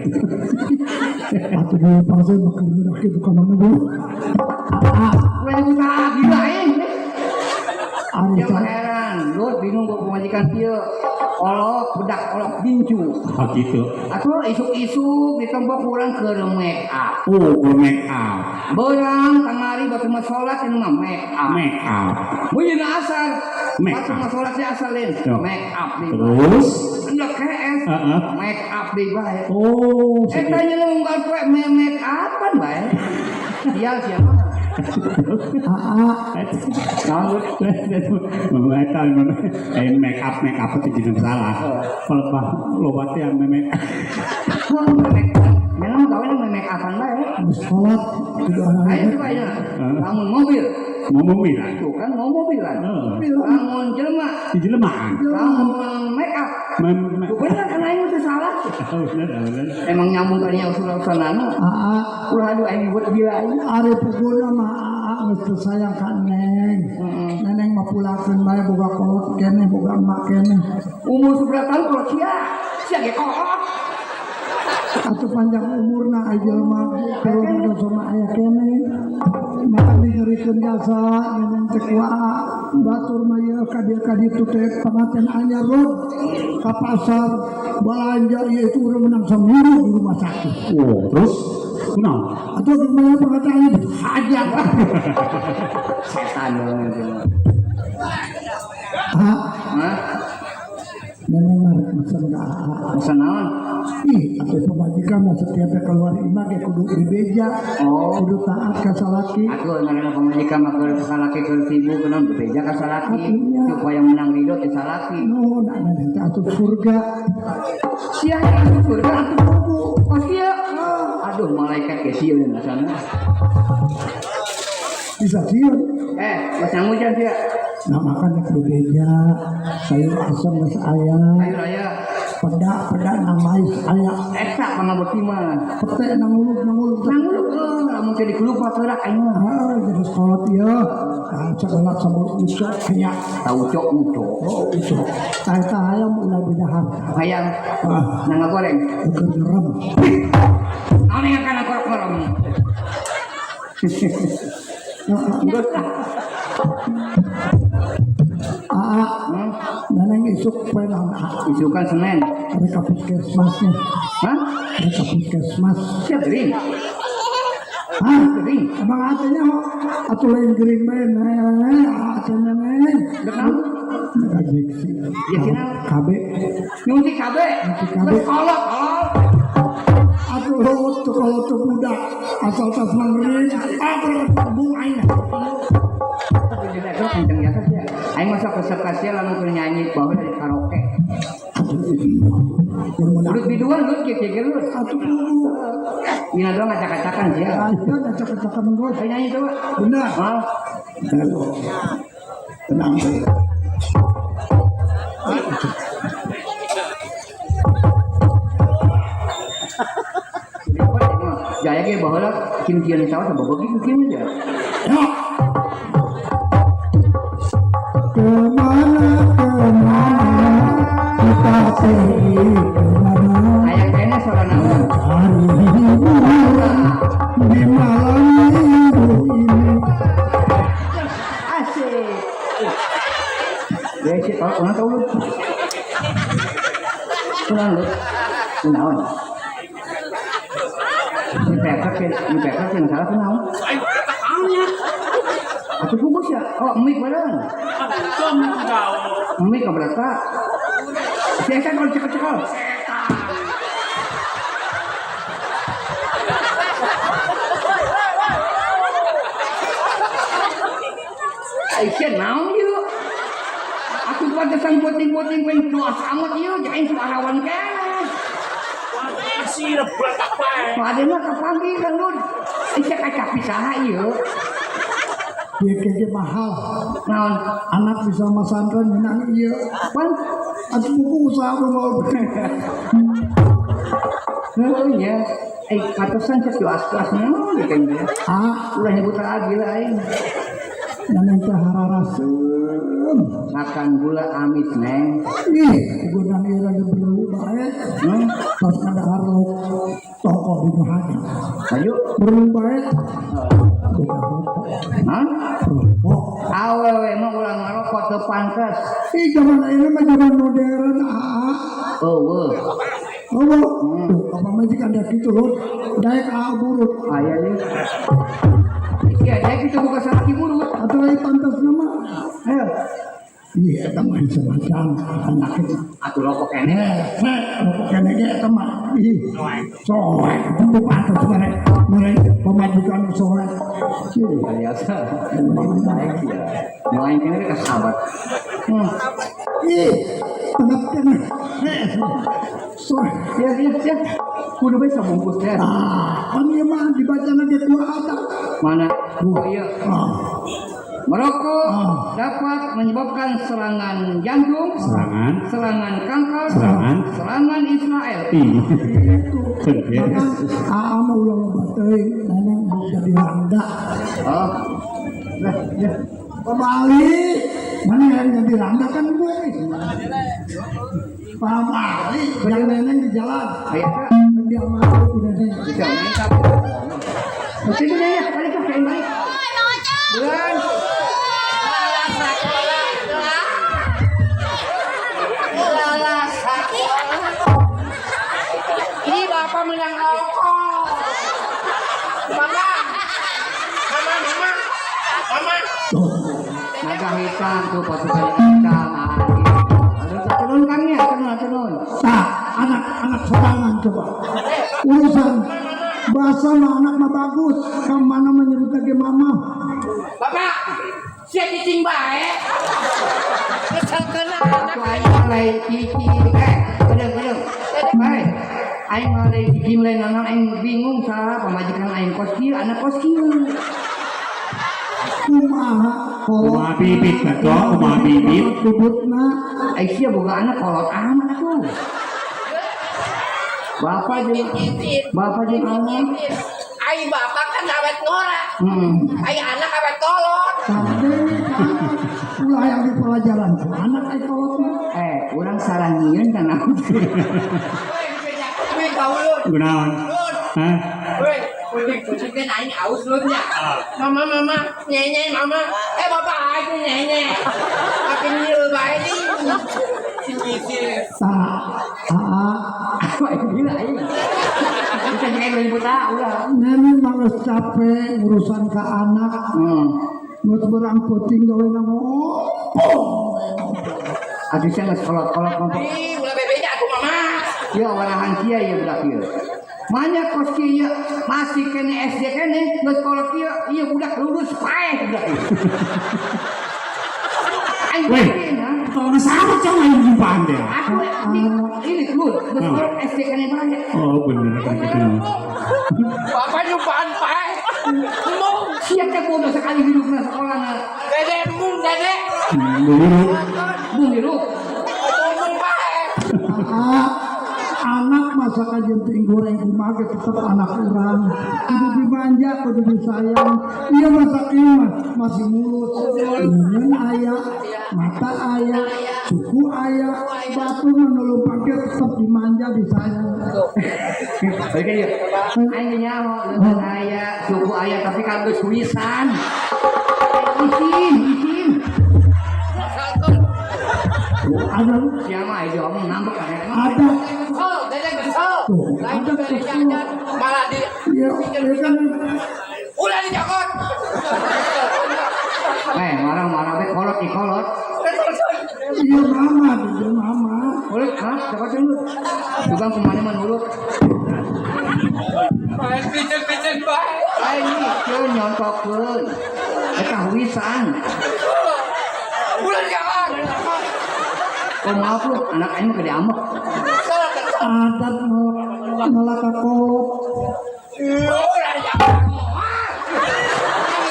Atuh dilepaskeun mah keur budak kitu ka mana bu? Ulah nyebut ah gila aing. Ari Dia mah heran, lu bingung gua pemajikan kieu. Olok bedak olok gincu. Oh gitu. Atuh isuk-isuk ditembok urang keur make up. Oh, keur make up. Beurang kamari batu mah salat ini mah make up. Make up. Mun dina asar. Make Batu up. mah salat di asar lain. Yo. Make up deui. Terus Hendak KS. Heeh. Make up deui bae. Oh, Eta nya unggal poe make upan bae. Sial siapa? Aa, Naon Lut? Eta make up make up itu jadi salah. Kalau bah loba teh yang make Memang gawe make upan bae. Geus kolot kudu anak. Ayo coba ya. Lamun mobil, mau mobilan. tuh kan mau mobilan. Heeh. Lamun jelema, Di jelemaan. lamun make up. Tuh bener kan aing teu salah. Bener bener. Emang nyambung ka nya usul-usulanana. Aa, Ulah aduh aing buat gila aing. ari puguna mah aa geus teu sayang ka Neng. Neneng mah pulakeun bae boga kolot keneh, boga emak keneh. Umur seberapa tahun kalau sia, sia ge kolot. Atuh panjang umurna ai jelema keluarga sama aya keneh. Maka dinyerikeun jasa neneng teh ku aa. Batur mah ieu ka dieu ka ditu teh panganten anyar rod ka pasar balanja ieu itu urang menang saminggu di rumah sakit. Oh, terus kunaon? Atuh gimana pengantin anyar hajat. Setan banget. Ah, Hah? neneng mah rek mesen ka aa. Mesen naon? Ih, atuh pamajikan mah setiap keluar imah ge kudu dibeja, Oh. kudu taat ka salaki. Atuh ngaranna pamajikan mah keur salaki keur sibuk kunaon bebeja ka salaki Atuh, nya. supaya menang ridho ti salaki. Nuhun neneng teh asup surga. Sia yang asup surga atuh kubu. Oh sia. Aduh malaikat ge sieun sana. Bisa sieun. Eh, geus nyanggujan sia. Nah makanya bebeja, sayur asem geus aya, Ayo raya. peda peda nang mais aya, Eta pangabeuki mah. pete nang uluk nang uluk. Nanguluk euy, lamun teh dikulupat heurak aing mah. Ah, jadi sekolah ieu, ah segala sambal ucok aya. Tau ucok ucok. Oh, ucok. Tah eta hayam ulah didahar. Hayang Ah, nang ngagoreng. keur ngerem. Naon yang kana korok-korok. Geus. Aa, neneng isuk poe naon aa? Isukan Senin. Rek ka puskesmasnya. Hah? Rek ka puskesmas. Siap gering. Hah? Gering. Emang atenya atuh lain gering bae neng, atuh neneng. Dek naon? Rek jiksi. Ya, kenal. KB. Nyuntik KB. Nyuntik KB. Geus kolot, kolot. Atuh tuh kalau tuh budak asal tas mangring, ah berkebung aing. Jadi kenceng biasa sih. Aing masa resep ka sia lamun keur nyanyi baheula di karaoke. Atuh iya. Urut biduan lut kieu kieu lut. Atuh kudu. Mina doang ngacak-ngacakan sia. Ayo ngacak-ngacakan geus. Ayo nyanyi coba. Benar. Hah? Tenang. Jaya ge baheula kin-kieu sawah sababeuki kieu aja. Ya. Kemana kemana kita pergi kemana Aya kene suara naon? cari hiburan di malam minggu ini. Asik. Ya sih, kalau kunaon tau lu? Kunaon lu? Kunaon? Ini pekak sih, ini pekak sih, yang salah kunaon? Atuh kubus ya? Oh, mik bareng. Mik keberapa? Setan kalau cekal-cekal. Aisyah naon ieu? Aku buat desang puting-puting pengen doa amat ieu, jangan suarawan keneh. Pada mah kapanggih kan Lur. Aisyah kaca pisaha ieu. Ieu mahal. Naon? Anak bisa masantren menang ieu. Pan Atuh buku usaha mau. heuh nya. Eh patosan cek doa kelas naon gitu nya. Ah, Ulah nyebut lagi lah aing. neneng teh hararaseum. Makan gula amis neng. Ih, gunang ieu lagi beru bae. Pas kadahar lauk toko di nu hanya. Maju. Beru bae. Boga rokok. Hah? Rokok. Awewe mah ulah ngarokok teu pantes. Ih, zaman ayeuna mah zaman modern, aa. Eueuh. Oh, tuh, apa majikan dah kitu lho. Daek aa burut. Aya ieu. Iya, daek kitu buka salaki burut. Atuh ai pantasna mah. Ayo. Ih, eta mah semacam penyakit. Atuh rokok keneh. Rokok keneh ge eta mah. Ih, soek. Itu pantas mere mere pamajikan soek. Biasa. Baik ya. Main kene ke sahabat. Ih, tetep kene. Soek. Ya ya ya. Kudu bae sabungkus teh. Ah, kan ieu mah dibacana ge ku ada. Mana? Oh iya. Ah, Merokok dapat menyebabkan serangan jantung, Serangan. serangan kanker, Serangan. serangan Israel. Ih. itu. Bahkan aa mah ulah loba teuing, neneng jadi randa. Oh. Lah, ya. Kembali, mana yang jadi randa kan gue. Paham Ali, yang neneng di jalan. Ayo, Kak. Dia masuk udah neneng. Bisa minta. Mesti itu ya, balik ke balik. Bulan. Ini bapak menang rokok. Mama, mama, mama, mama. Naga hitam tuh pasukan hitam. Aduh, turun kangnya, turun, turun. Nah, anak-anak sorangan coba. Urusan bahasa mah anak mah bagus. Kemana menyebut lagi mama. Bapak, siap cicing baik. Kesel kena anak. Aku aing mulai cici, kedeng kedeng. Hei, aing mulai cici mulai nanon aing bingung salah pamajikan aing kos kieu, anak kos kieu. Kumaha kolot. Kumaha bibit bato, kumaha bibit. Bibitna. Aing sia boga anak kolot amat tuh. Bapak jeung anak. Ai bapak kan awet ngora. Ai anak awet kolot. Tapi ulah yang di pelajaran anak ai kolot mah. Urang salah nyieun kan aku. Wih, kau lun. Gunaon? Lun. Hah? Wih, kucing-kucing kan aing aus lunnya. Mama, mama, nyenye, mama. Bapak aing nyenye. Makin nyil bae nih. Tah, aa, Aku aing gila aing. Bisa kayak ibu tak ulah. nenek mah geus capek urusan ka anak. Geus berang peuting gawe ngomong. Atuh sia geus kolot-kolot ngomong. Ih, ulah bebenya aku mama. Ya warahan sia ieu budak ieu. Banyak kos kieu masih kene SD kene geus kolot kieu ieu budak lulus paeh budak ieu. Aing Weh. yakin, ha? Kalau sama cowok aing jumpaan deh. Aku ini lu geus kolot SD kene bae. Oh bener kan gitu. Bapak nyumpaan paeh. Mung, Sia teh bodoh sekali hidupna sekolahna. dede mung dede. Dulu Bung hirup. Mung paeh. Aa, anak masa kajian ting goreng kumaha ge tetep anak urang. Kudu dimanja, kudu disayang. Ieu masa kieu mah masih mulut. Nyeun aya, mata aya, suku aya, batu menulumpang ge tetep dimanja, disayang. Balik aja. Aing ge nyaho leungeun aya, suku aya tapi kan geus wisan. Isin, isin. Ada Siapa aja omong ngambek kan. ada Kesel, dede kesel. Tuh, Lain ada diberi kesel. jajan, malah di ya, ya kan ulah dicokot. Marah-marah be kolot di kolot. Iya mama, iya mama. Kolot, hah? Coba dulu. Tukang kemana menurut? Main picen-picen bae. Aing ieu nyontokeun. Eta wisan. Ulah dicokot. Oh maaf lu, anak aing mah gede ambek. Kesel, kesel. Adat melaka kolot. Ulah dicokot.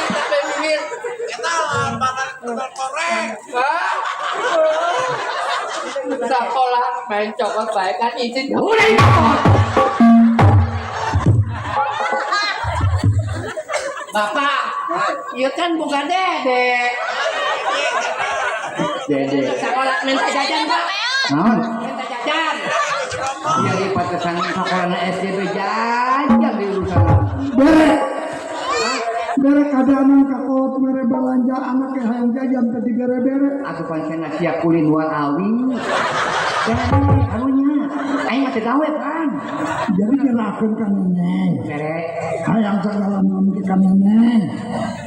Sampai bibir. Kita makan telur korek. Hah? Sekolah main cokot bae kan izin. Udah dicokot. Bapak, iya kan bukan dede. Dede. Sekolah minta jajan, Pak. Naon? Minta jajan. Iya di pantesan sekolah SD be jajan di urusan. Bere. Bere keadaan ka kolot mere belanja anak ke hayang jajan teh dibere-bere. Aku pancen sia kulin wan awi. Jangan karunya. Aing mah teu gawe pan. Jadi nyerahkeun ka nenek. Bere. Hayang sagala naon ge ka nenek.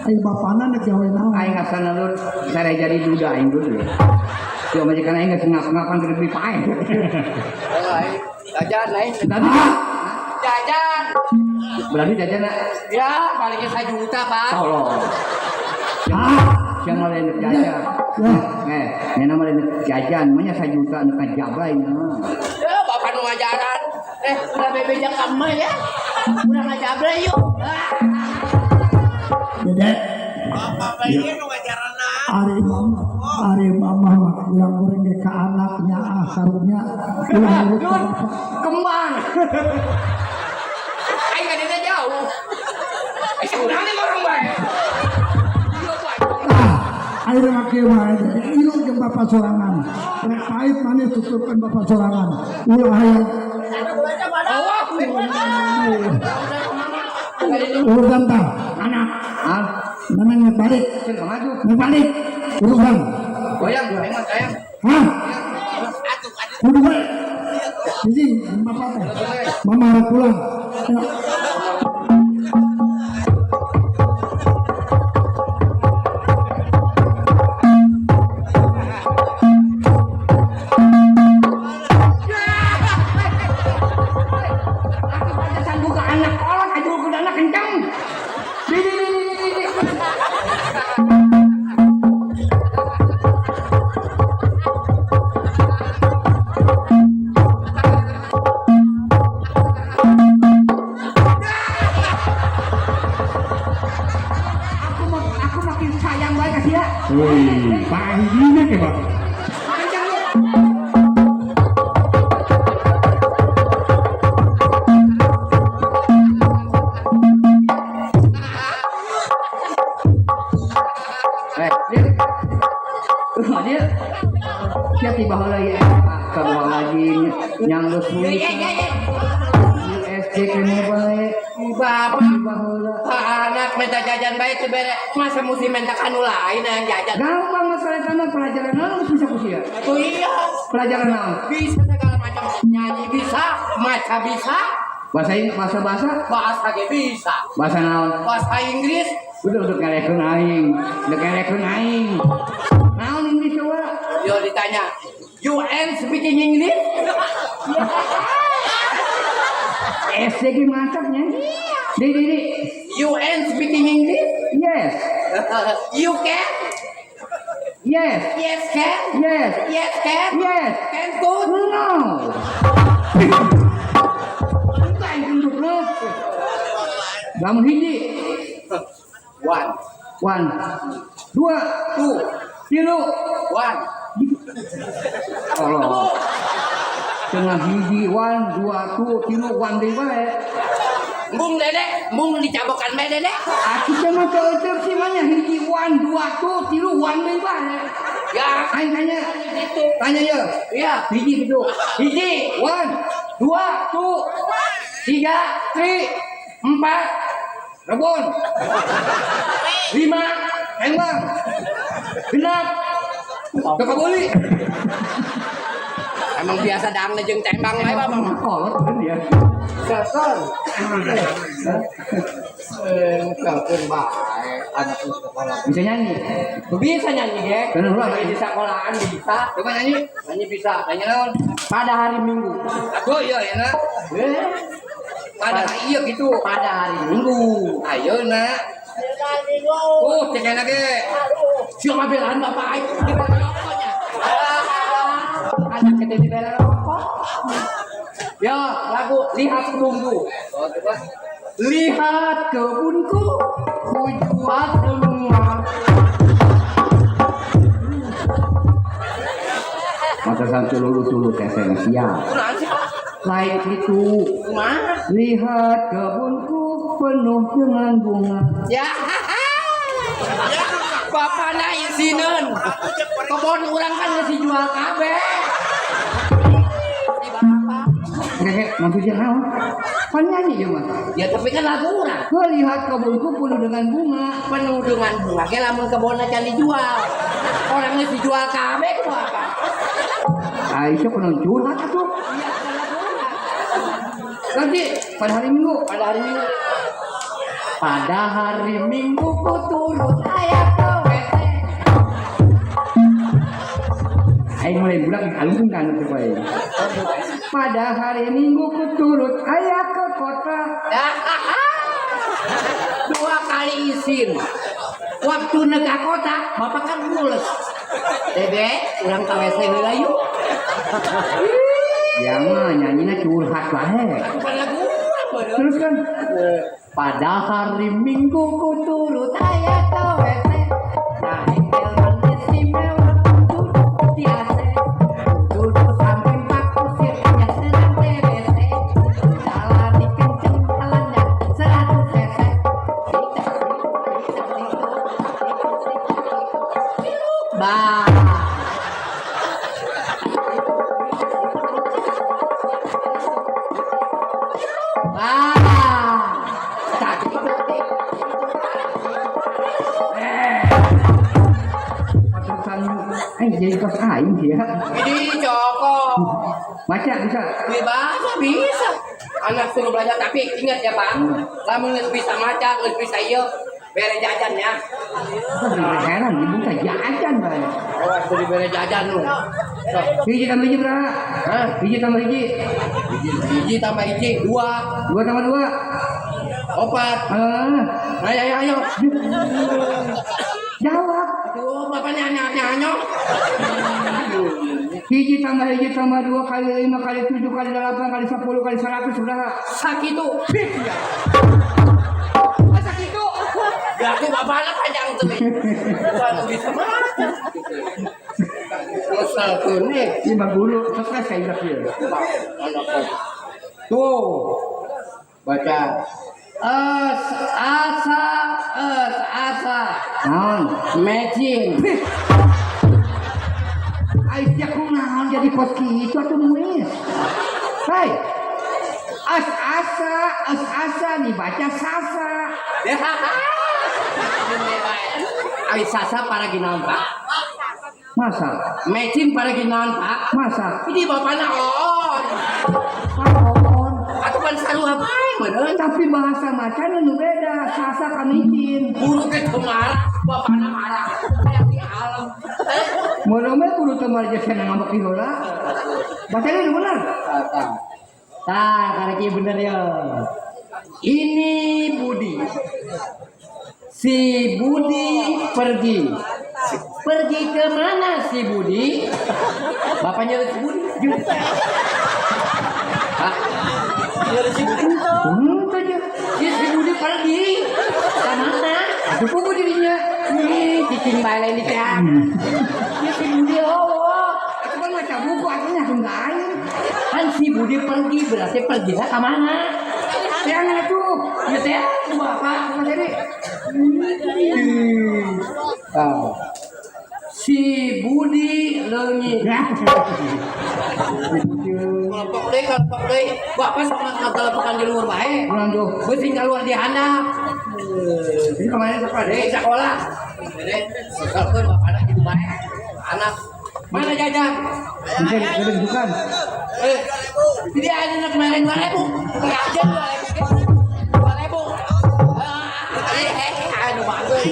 Ai bapana nek gawe naon. Aing asa nalur sare jadi duda aing dulu. Yo majikan aing geus ngap-ngapan keur beli paeh. Oh, aing Jajan lain. Tadi Jajan. berarti jajan nak. Ya, palingnya 1 juta, Pak. Tolong. Ah, Siang malah enak jajan. Eh, nena malah enak jajan, maunya 1 juta enak jablay. Ya, bapak nu ngajaran. Eh, udah bebejak ka emak ya. Udah ngajablay yuk. Ah. Dede. Ari mama, ari mama mah ulang goreng ge ka anaknya ah karunya ulah nurut ka bapak. Kembang. Aing kadina jauh. Eh, sebenarnya orang bae. Iya, Pak. Ah, akhirnya mah kieu mah ilu jeung bapak sorangan. Rek pahit manis tutupkeun bapak sorangan. Ulah hayang Awas. Urusan tah anak. Ah, Neneng balik, cen maju. balik. Urusan. Goyang, emang sayang. Hah? Kudu bae. Izin, bapak teh. Mama harus pulang. Ayo. Aku pantesan buka anak kolot aja buka anak kencang. Di di di di di, di. Aku makin sayang banget ya. Wih, panggilnya ke Pak. Kencang lu. Eh, dia. Dia. Siap tiba lagi. Astagfirullahaladzim. Yang geus Ya, ya, ya, ya. SD kene bae. Bapak, Tiba heula. anak minta jajan bae teu bere. Masa mesti minta kanu lain yang jajan? Gampang masalah eta mah pelajaran naon geus bisa ku sia. Atuh iya. Pelajaran naon? Bisa segala macam. Nyanyi bisa, maca bisa, Bahasa ini bahasa bahasa bahasa ge bisa. bahasa naon? Bahasa Inggris. Udah udah ngelekeun aing. Udah ngelekeun aing. Naon Inggris coba? Yo ditanya, you and speaking English? SD ge mantapnya. Di di di. You and speaking English? Yes. You can? Yes. Yes can? Yes. Yes can? Yes. Can good? No. Enggak yang untuk lu. Lamun hiji. One, One. Dua. two, Tilu. one. Allah. Tengah hiji one, dua, two, tilu, one deui bae. Embung dede, embung dicabokan bae dede. Aku teh mah teu sih mah nya hiji one, dua, two, tilu, one deui bae. Ya, Aing tanya, gitu. tanya ya. Iya, Hiji gitu. hiji, One, dua, two, tiga, three, empat, rebon, lima, tembang, genap. Teu beli. Emang biasa dang jeung tembang bae bapak mah. Kolot kan dia. Selker. Eh, selker bae anak di sekolah. Bisa nyanyi. Bisa nyanyi ge. Bener, lu. Di sekolahan bisa. Coba nyanyi. Nyanyi bisa. Nyanyi naon? Pada hari Minggu. Oh iya enak. Eh, Pada iya gitu. pada hari Minggu. Ayo nak. Oh, cek enak ge. Siapa belaan bapak aing dibela rokoknya. Anak kita dibela rokok. Ya, lagu Lihat Kebunku. Oh, coba. Lihat kebunku, ku jual semua. Masa sampai lulu-lulu teh siap. Kunaon sih, Pak? Lain itu. Kumaha? Lihat kebunku penuh dengan bunga. Ya. Bapak na isineun. Kebon urang kan geus dijual kabeh. Di bapak. Oke, maksudnya naon? Pan nyanyi ya mah. Ya tapi kan lagu urang. Lihat kebunku penuh dengan bunga. Penuh dengan bunga ge lamun kebonna can dijual. Orang geus dijual kabeh kudu apa? Aisyah penuh curhat atuh. Iya, kan lagu urang. Nanti pada hari Minggu. Pada hari Minggu. Pada hari Minggu ku turut ayah ke WC. Aing mulai budak alungkeun ka anu teh bae. Pada hari Minggu ku turut ayah ke kota. Dua kali izin. Waktu nega kota, bapak kan mules. Dede, urang ka WC heula yuk. Ya mah nyanyina curhat bae. Bukan lagu urang bener. Terus kan Pada hari Minggu ku turut ayah ke WC. Naik delman istimewa duduk di AC. Duduk sampai empat kusir yang sedang TBC. Jalan kenceng jalannya 100 cc. Bah. Bah. Terusan jadi kos aing sih ya. Ini coko. Baca bisa. Bisa, bisa. Anak suruh belajar tapi ingat ya Pak. Lamun geus bisa maca, geus bisa ieu, bere jajan ya. Heran ibu teh jajan bae. Oh, kudu bere jajan lu. Hiji tambah hiji berapa? Hah? Hiji tambah hiji. Hiji tambah hiji, dua, Dua tambah dua. opat. Ah, Ayo, ayo, ayo. jawab. Aduh, bapaknya nanya-nanya. Hiji tambah hiji tambah dua kali lima kali tujuh kali delapan kali 10 kali 100 sudah. Sakitu. Masa gitu? Berarti bapaknya panjang tuh. Bukan bisa maca. Kesel tuh nih. Ini mah guru stres saya udah. Tuh. Baca. Es asa es asa. Naon? Mecin. Aisyah kunaon jadi kos kitu atuh nulis. Hei. As asa, as asa dibaca sasa. Ai sasa para ginaon Pak. Masa? Mecin para ginaon Pak. Masa? Ini bapakna on. On. Atuh pan sarua bae meureun. Tapi bahasa macan nu beda, sasa ka micin. Guru ge teu marah, bapakna marah. Kayak di alam. Mun mah guru teu marah jeung ngambek di heula. Bacanya nu bener. Tah, karek bener ya. Ini Budi. Si Budi pergi. Pergi ke mana si Budi? Bapaknya si Budi. Hah? Si Budi. Aja. Si Budi pergi. Ke mana? Atuh kudu dirinya. Ih, cicing bae lain dicak. Si Budi oh. Atuh kan maca buku atuh nya aing. Kan si Budi pergi berarti perginya ke mana? Jangan atuh. Ya teh, bapak. Jadi Si Budi leungit. Kelompok deui, kelompok deui. Bapak sok ngagelepokan di luhur bae. Ulang tuh. Beuting keluar di handap. Ini kemarin sekolah Deui sekolah. Dede, sekolahkeun bapakna kitu bae. Anak mana jajan? Bisa bisa bukan. Jadi ada anak kemarin 2.000. Jajan 2.000. 2.000. Aduh bagus.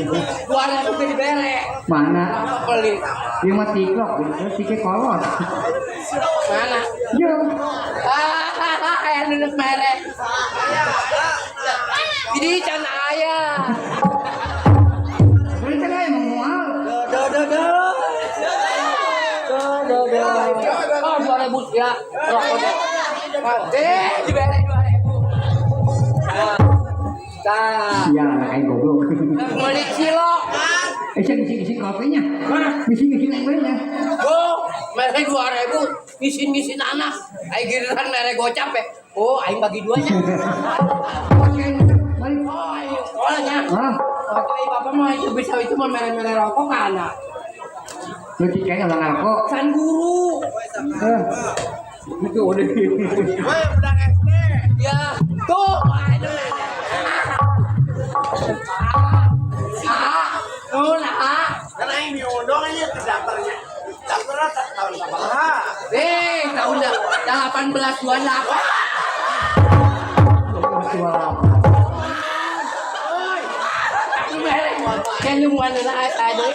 2.000 ge dibere. Mana? Apa beli? Ieu mah tiklok, terus tike kolot. Mana? Yo. Aya nu mere. Jadi can aya. Beli kan aya moal. Do do do. Do do do. Oh, 2.000 ya. Rokok deh. Dibere 2.000. Tah. Ya, anak aing goblok. Meuli cilok. Sia ngisi-ngisi kopinya. Ngisi-ngisi aing nya. Oh, mere 2.000, ngisin-ngisin anak. Aing giliran mere gocap ya. Oh, aing bagi duanya. Balik. Oh, aing sekolahnya. Hah? Waktu bapak mah itu bisa itu mah mere-mere rokok ke anak. Lu kayaknya udah ngerokok. Can guru. Eh. Itu udah. Weh, udah SD. Ya, tuh, aduh. Tuh nah. Kan aing diundang aja ke daftarnya. Daftarnya tahun sabaraha? Tahun 1828. Kayak lu mana lah, aduh.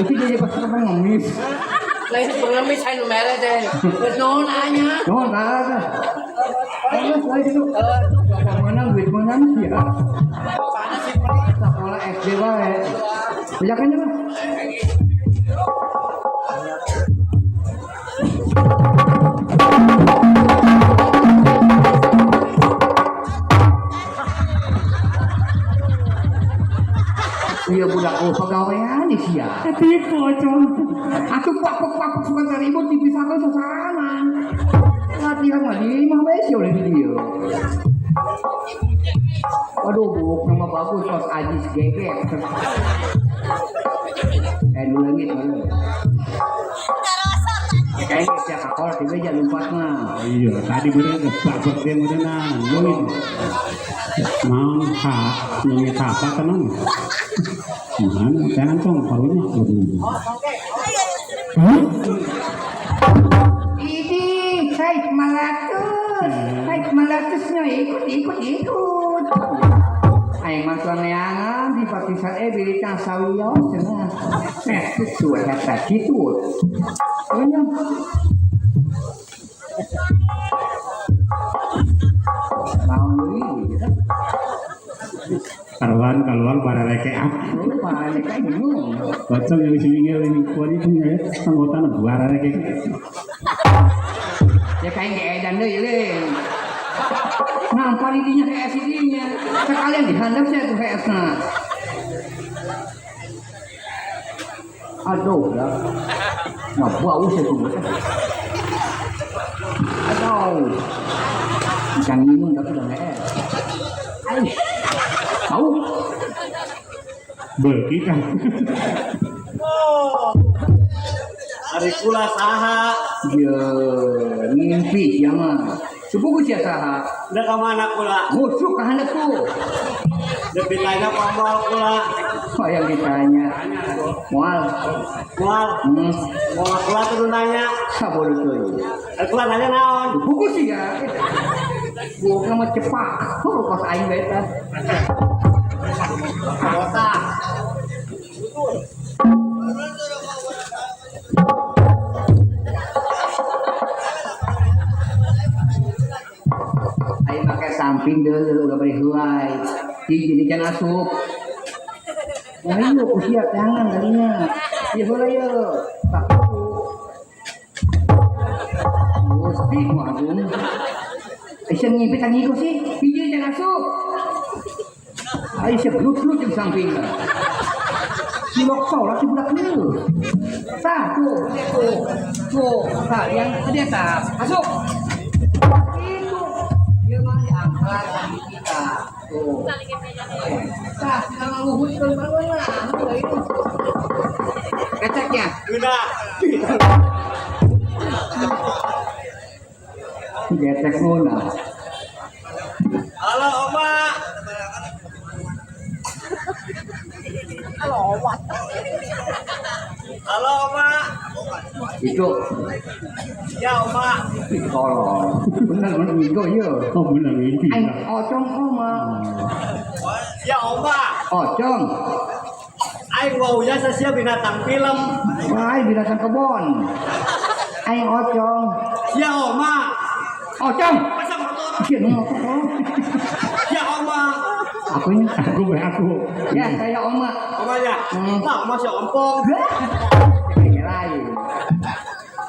Itu jadi pas apa ngemis. Lain pengemis saya nu mere teh. Geus nuhun anya. Nuhun ah. Geus lain itu. Menang duit menang ya. Sekolah SD wae. Bejakan mah. Iya budak oh pegawaian nih sia. Tipu Ocong. Aku papuk-papuk suka ribut dipisahkan sosanan. Latihan mah di imah bae sia oleh di dieu. Aduh, buk nama bagus tos ajis geget. Nu leungit mana. Ya kayaknya sia kakor tiba aja lompat mah. Iya, tadi bener geus babak dia meureunna. Leungit. Naon ha, leungit apa tenan? Mana jangan tong karunya. Hah? Ini saya malatus. Saya malatusnya ikut ikut ikut. Aing mah neangan di partisan bilitang sawios cenah. Kitu eta kitu. Nya. Naon deui gitu. Karuan keluar barareke ah. Barareke bingung. Bocong yang sini ini kuat itu ya anggota barareke. Ya kayak nggak edan deh le. Nah, paridinya kayak sidinya. Sekalian dihandap saya tuh kayak nah. Aduh lah. Nah, bau saya tuh. Aduh. Ikan minum tapi udah nggak. Aih. Bau. Beuki kan. Oh. Ari kula saha? Ya, mimpi sia mah. Sepupu sia saha? Udah ka mana kula? Musuh ka handapku. Dek ditanya pamol kula. Oh, yang ditanya. Moal. Moal. Moal kula tuh nanya. Sabodo teuing. Ari kula nanya naon? Sepupu sia. Bukan mah cepak. Oh, kos aing bae tah. Kota. Aing make samping deuleu ulah bari heuay. Jadi can asup. Nah, ieu ku sia tangan kalinya. Ieu heula ieu. Tak. Gusti nu agung. Aisyah ngimpi tangi ku sih, hiji can asup. Aisyah glut-glut jeung sampingna. Cilok sholat si budak ieu. Tah, tuh, tuh, tuh, tah, yang tadi tah, masuk. Itu, dia mah diangkat kaki kita. Tuh. Tah, kita ngaluhurkeun bae lah. Keceknya. Udah. Getek ngono. Halo, Oma. Halo, Oma. Halo, Oma. Itu. Ya, Oma. Tolong. Bener bener itu ya. Oh, bener itu. Aing ocong Oma. Ya, Oma. Ocong. Aing waunya sia binatang film. Wah, binatang kebon. Aing ocong. Ya, Oma. Ocong. Masa motor? Iya, motor. Ya, Oma. Akunya? Aku. Ya, saya Oma. Omanya? Nah, Oma si ompong. Kayak lain.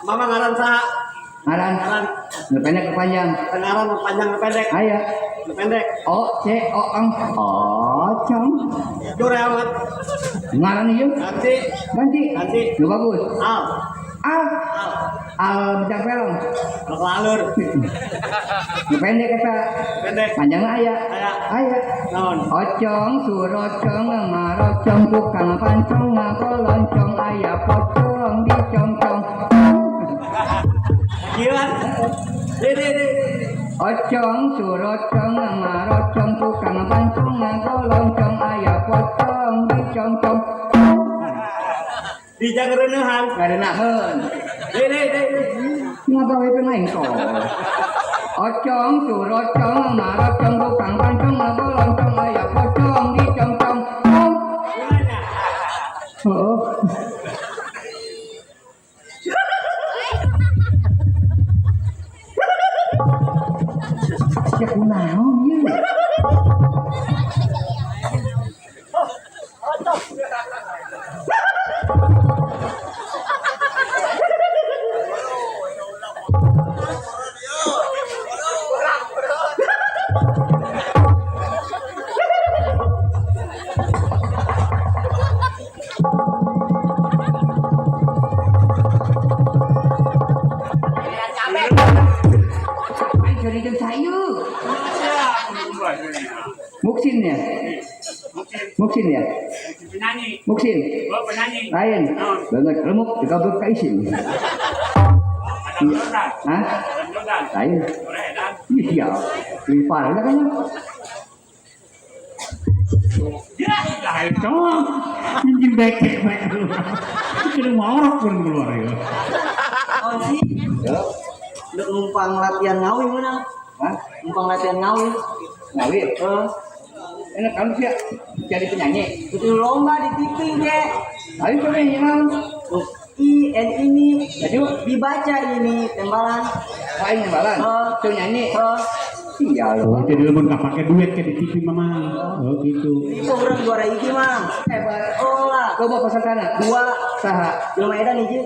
Mama ngaran saha? Ngaran. Ngaran. Nu pendek ke panjang? Ngaran nu panjang nu pendek? Aya. Nu pendek. O C O N. Ocong. Jore amat. Ngaran ieu? Ganti. Ganti. Ganti. Nu bagus. Al. Al. Al. Al bidang film. Al lalur. Nu pendek eta. Pendek. Panjangna aya. Aya. Aya. Naon? Ocong surocong marocong tukang pancong ngakoloncong aya pocong dicongcong. Gila. Deh. Ocong surocong marocong tukang pancong ngakoloncong aya pocong dicongcong. Di jangan reneuhan. Ngarenaheun. Deh. Ngagawe teh lain kok. Ocong surocong marocong tukang pancong ngakoloncong aya pocong dicongcong. Gimana? Heeh. Sia kunaon ieu? Aing jadi jeung sayu. Muksin ya? Muksin ya? Penyanyi. Muksin. Gua penyanyi. Lain. Banget remuk dikabut ka isin. Iya. Hah? Lain. Iya. Lebih parah dah kan? Ya, lain cowok. Mungkin bekek bae keluar. Kudu ngorok pun keluar ya. Oh sih, Ya. udah numpang latihan ngawi menang. Hah? Numpang latihan ngawi. Ngawi. Eh, Enak kamu sih jadi penyanyi. itu lomba di TV ge. Ayo coba nyanyi naon? Tuh, I N ini Maju. dibaca ini tembalan. Lain nembalan. Eh. Tuh nyanyi. Eh, Iya Oh, loh. jadi lamun kapake duit ke di TV mama. Oh gitu. itu orang juara hiji mah. Hebat. Oh lah, Kau bawa pesertana? dua Saha? jelema edan hiji.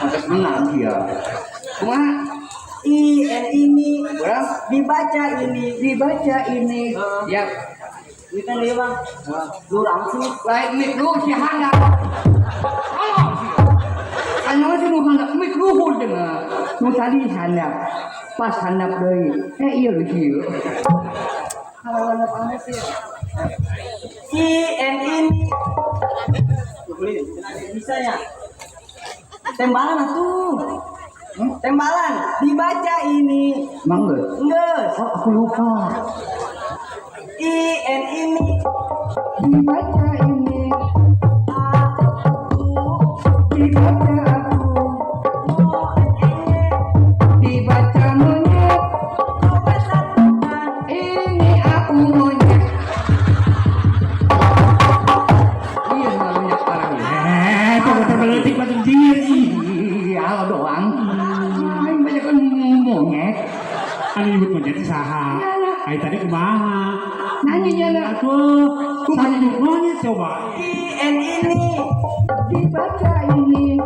Pantas menang dia. Kumaha? I N ini Kurang? dibaca ini. Dibaca ini. Eh. Ya. Ini kan dia bang. Lu langsung Lain mik lu si handap. Alah, si. Anu sih nu handap mik luhur cenah. Nu tadi handap. Pas handap deui. Eh iya lu kieu. I N ini. Bisa ya. Tembalan atuh. Tembalan dibaca ini. Emang geus? Enggak. Oh, aku lupa. I N ini Dibaca ini. A U Dibaca aku. O N E Dibaca monyet. coba satukan. Ini aku monyet. Iya, malunya parah. Eh, kok terbelutik macam jir sih. Iya, lo doang. Aing banyak kan monyet. Anu nyebut monyet teh saha? Ai tadi kumaha? Nyanyinya lah. Aduh, saha nyebut monyet coba. I N ini Dibaca ini.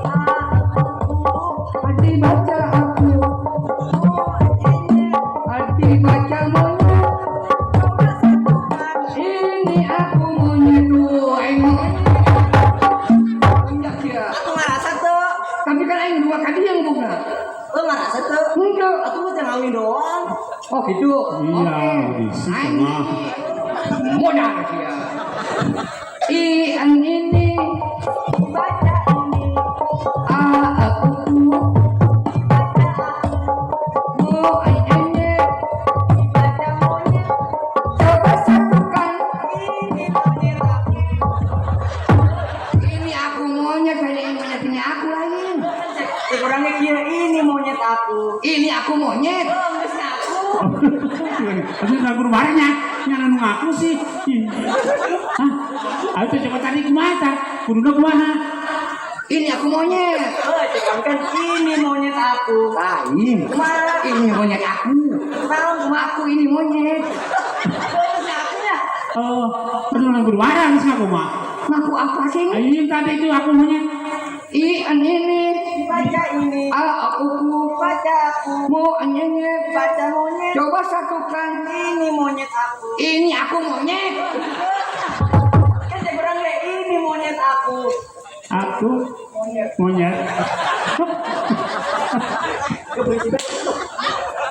A U Dibaca aku. O N E Dibaca monyet. coba satukan. Ini aku monyet tuh. Aing monyet. Enggak ya. Aku ngerasa tuh. Tapi kan aing dua kali yang bunga. Lu ngerasa tuh. Enggak. Aku mah jangan ngawin doang. Oh gitu. Iya, Oke. audisi Aing mah. modal sih ya. I an ini Dibaca ini. A aku u Dibaca aku. O I N Y. Dibaca monyet. Coba satukan. Ini monyet aku. Ini aku monyet, kayak ini monyet ini aku lagi. Eh, orangnya kira ini monyet aku. Ini aku monyet. Oh, nggak ngaku. Aduh, ngaku barengnya. Yang anu ngaku sih. Hah? Ayo tuh coba tadi kumaha tah? Kuduna kumaha? Ini aku monyet. Oh, cek kan ini monyet aku. Lain. Kumaha? Ini monyet aku. Naon kumaha? Aku ini monyet. Oh, geus ngaku nya. Oh, aduh ngaku bareng sih aku mah. Ngaku apa sih? Ayo yang tadi itu aku monyet. I an ini Dibaca ini. A aku ku Dibaca aku. mo nyet. Dibaca monyet. Coba satukan. Ini monyet aku. Ini aku monyet. Kan cek orang kayak ini monyet aku. Aku monyet. Ke puisi be.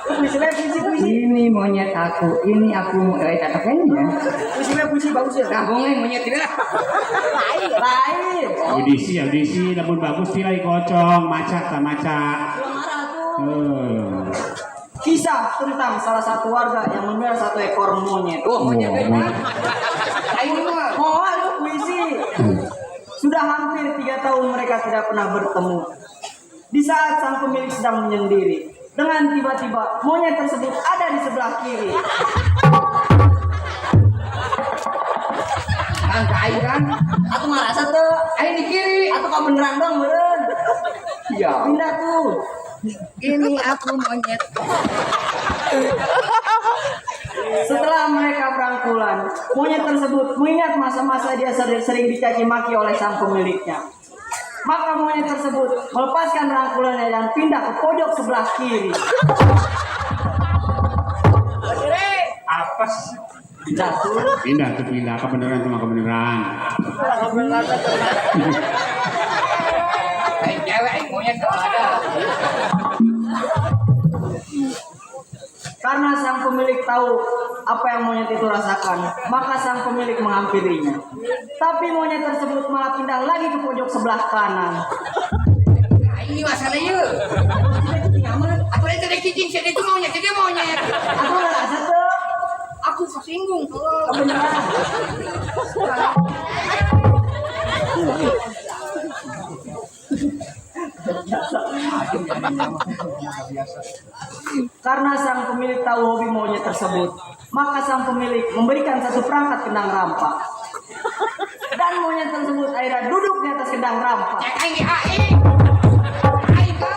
Ke puisi be, puisi puisi. Ini monyet aku. Ini aku tak kayaknya. Puisi be, puisi bagus ya. Nah, bongeng monyet tidak. Lain. Audisi, audisi, lamun bagus tilai kocong, maca ta maca. Gua marah tuh. Eh. Kisah tentang salah satu warga yang memelihara satu ekor monyet. Oh, monyet. Oh, monyet. Ayo mah. Oh, lu puisi. Sudah hampir 3 tahun mereka tidak pernah bertemu. Di saat sang pemilik sedang menyendiri, dengan tiba-tiba monyet tersebut ada di sebelah kiri. Kan aing kan. Aku ngerasa tuh, Aing di kiri. atau kau beneran dong beren. Iya. Pindah tuh. Ini aku monyet. Setelah mereka berangkulan, monyet tersebut mengingat masa-masa dia sering dicaci maki oleh sang pemiliknya. Maka monyet tersebut melepaskan rangkulannya dan pindah ke pojok sebelah kiri. Apa sih? Jatuh. Pindah tuh pindah kebenaran sama kebenaran. Aing cewek aing monyet kalau ada. Karena sang pemilik tahu apa yang monyet itu rasakan, maka sang pemilik menghampirinya. Tapi monyet tersebut malah pindah lagi ke pojok sebelah kanan. Aing ini masalah ieu. Atuh eta teh cicing sia itu monyet, dia monyet. Aku ngerasa tuh Aku kesinggung. kebenaran. Karena sang pemilik tahu hobi monyet tersebut, maka sang pemilik memberikan satu perangkat kendang rampak. Dan monyet tersebut akhirnya duduk di atas kendang rampak. Cek aing ge aing. Aing ka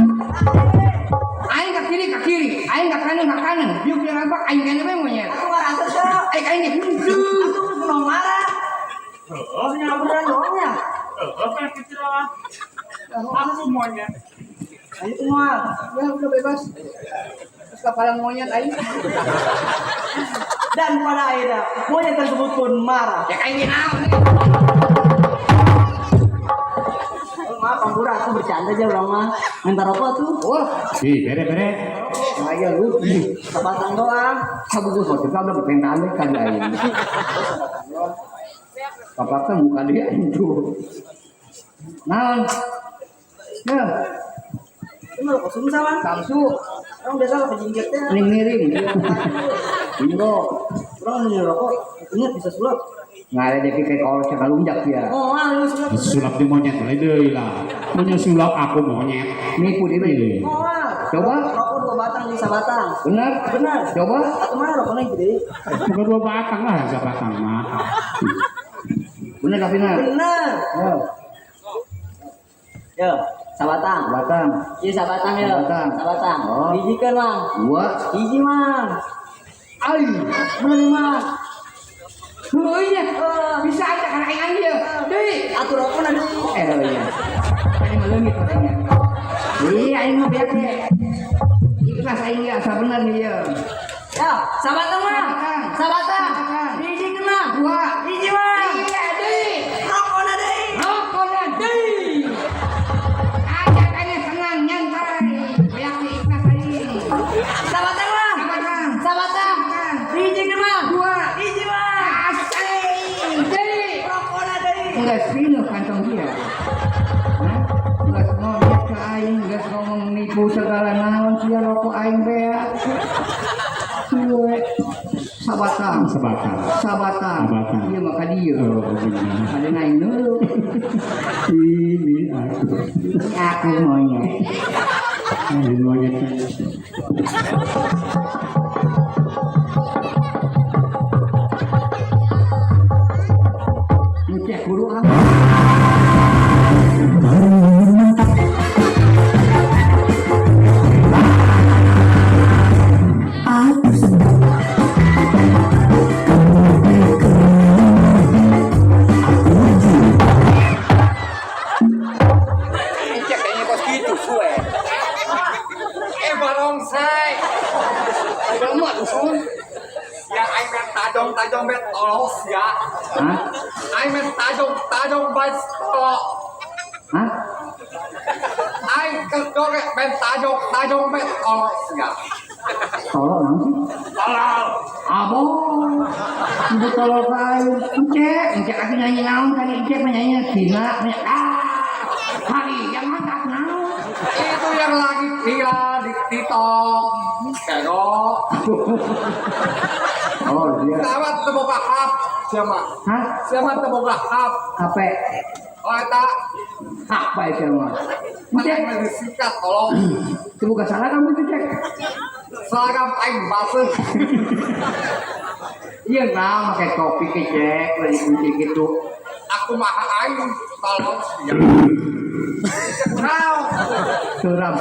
aing ka kiri ka kiri, aing ka kanan ka kanan. Biuk dia rampak aing kana we monyet. Aku ngerasa tuh, Aing aing ge henteu. aku mau marah. Beneran doanya. Apa kecil lah? Aku monyet. Ayo semua. Ya udah bebas. Terus kepala monyet aing. Dan pada akhirnya monyet tersebut pun marah. Cek aing ge naon. Oh, maaf Ampura, aku bercanda aja orang mah. Minta rokok tuh. Oh, Ih, bere bere. saya lu. Sebatang doang. Sabungkus waktu itu ada permintaan kan aing. Bapak kan muka dia itu. Naon? Ya, Ini rokok sumsa, Bang. Samsu Orang biasa lah kejinggitnya. miring miring. Bingo. Orang mau rokok, ingat bisa sulap. Nggak ada kayak kalau cakal lunjak ya. Oh, ah, ini sulap. Sulap di monyet mulai deui lah. Monyet sulap aku monyet. Nipu dia. Iya. Oh, ah. Coba. Rokok 2 batang jadi sabatang. Benar? Benar. Coba. Atau mana rokoknya gede? Bukan 2 batang lah, sabatang mah. Benar tapi benar. Benar. Ya, Yo, sabatang. batang. Iya sabatang ya. Sabatang. Sabatang. Oh. Bijikan, Mang. 2. Hiji, Mang. Ai. Bener, Mang. Oh iya, bisa aja karena aing dia. Deui. Atur rokok nanti. Iya. Aing mah leungit katanya. Iya, aing mah beak ge. Ikhlas aing ge asal bener nih ya. Ya, sabatang, Mang. Sabatang. Sabatang. Bijikan, Mang. 2. Hiji, Mang. Iya, deui. Rokokna deui. Rokokna deui. Ajakannya senang nyantai. Beak ge ikhlas aing. Sabatang, Mang. Sabatang. Sabatang. Bijikan, Mang. 2. Hiji, Mang. Asik. Deui. Rokokna deui. Enggak sino kantong dia. Hah? Enggak ngomong ke aing, enggak ngomong nipu segala naon sia rokok aing bea. Suwe. Sabatang. Sabatang. Sabatang. Sabatang. Iya maka dia. Oh, benar. Ada naik dulu. Ini aku. Aku monyet. Ini monyet. Cek guru apa? Cek kayaknya kos gitu suwe. Barongsai. Kamu usul. Ya aing mah tajong tajong bet tolos ya. Hah? Aing mah tajong tajong bet tolok. Hah? Aing kedore ben tajong tajong bet tolos ya. Tolok naon sih? Tolol. Abo. Ibu tolok ka aing. Encek, encek aku nyanyi naon tadi encek mah nyanyi Cina. Ah. Hari yang mantap naon. Itu yang lagi viral di TikTok. Kero. Oh, dia. Siapa teboga hap? Siapa? Hah? Siapa teboga hap? Apa? Oh, eta. Apa itu mah? Mana Cek, yang disikat tolong. itu bukan salah kamu itu cek. Seragam aing baseuh. Iya nah, pakai topi ke cek, lagi kunci gitu. Aku mah aing tolong ya. Kenal. Suram.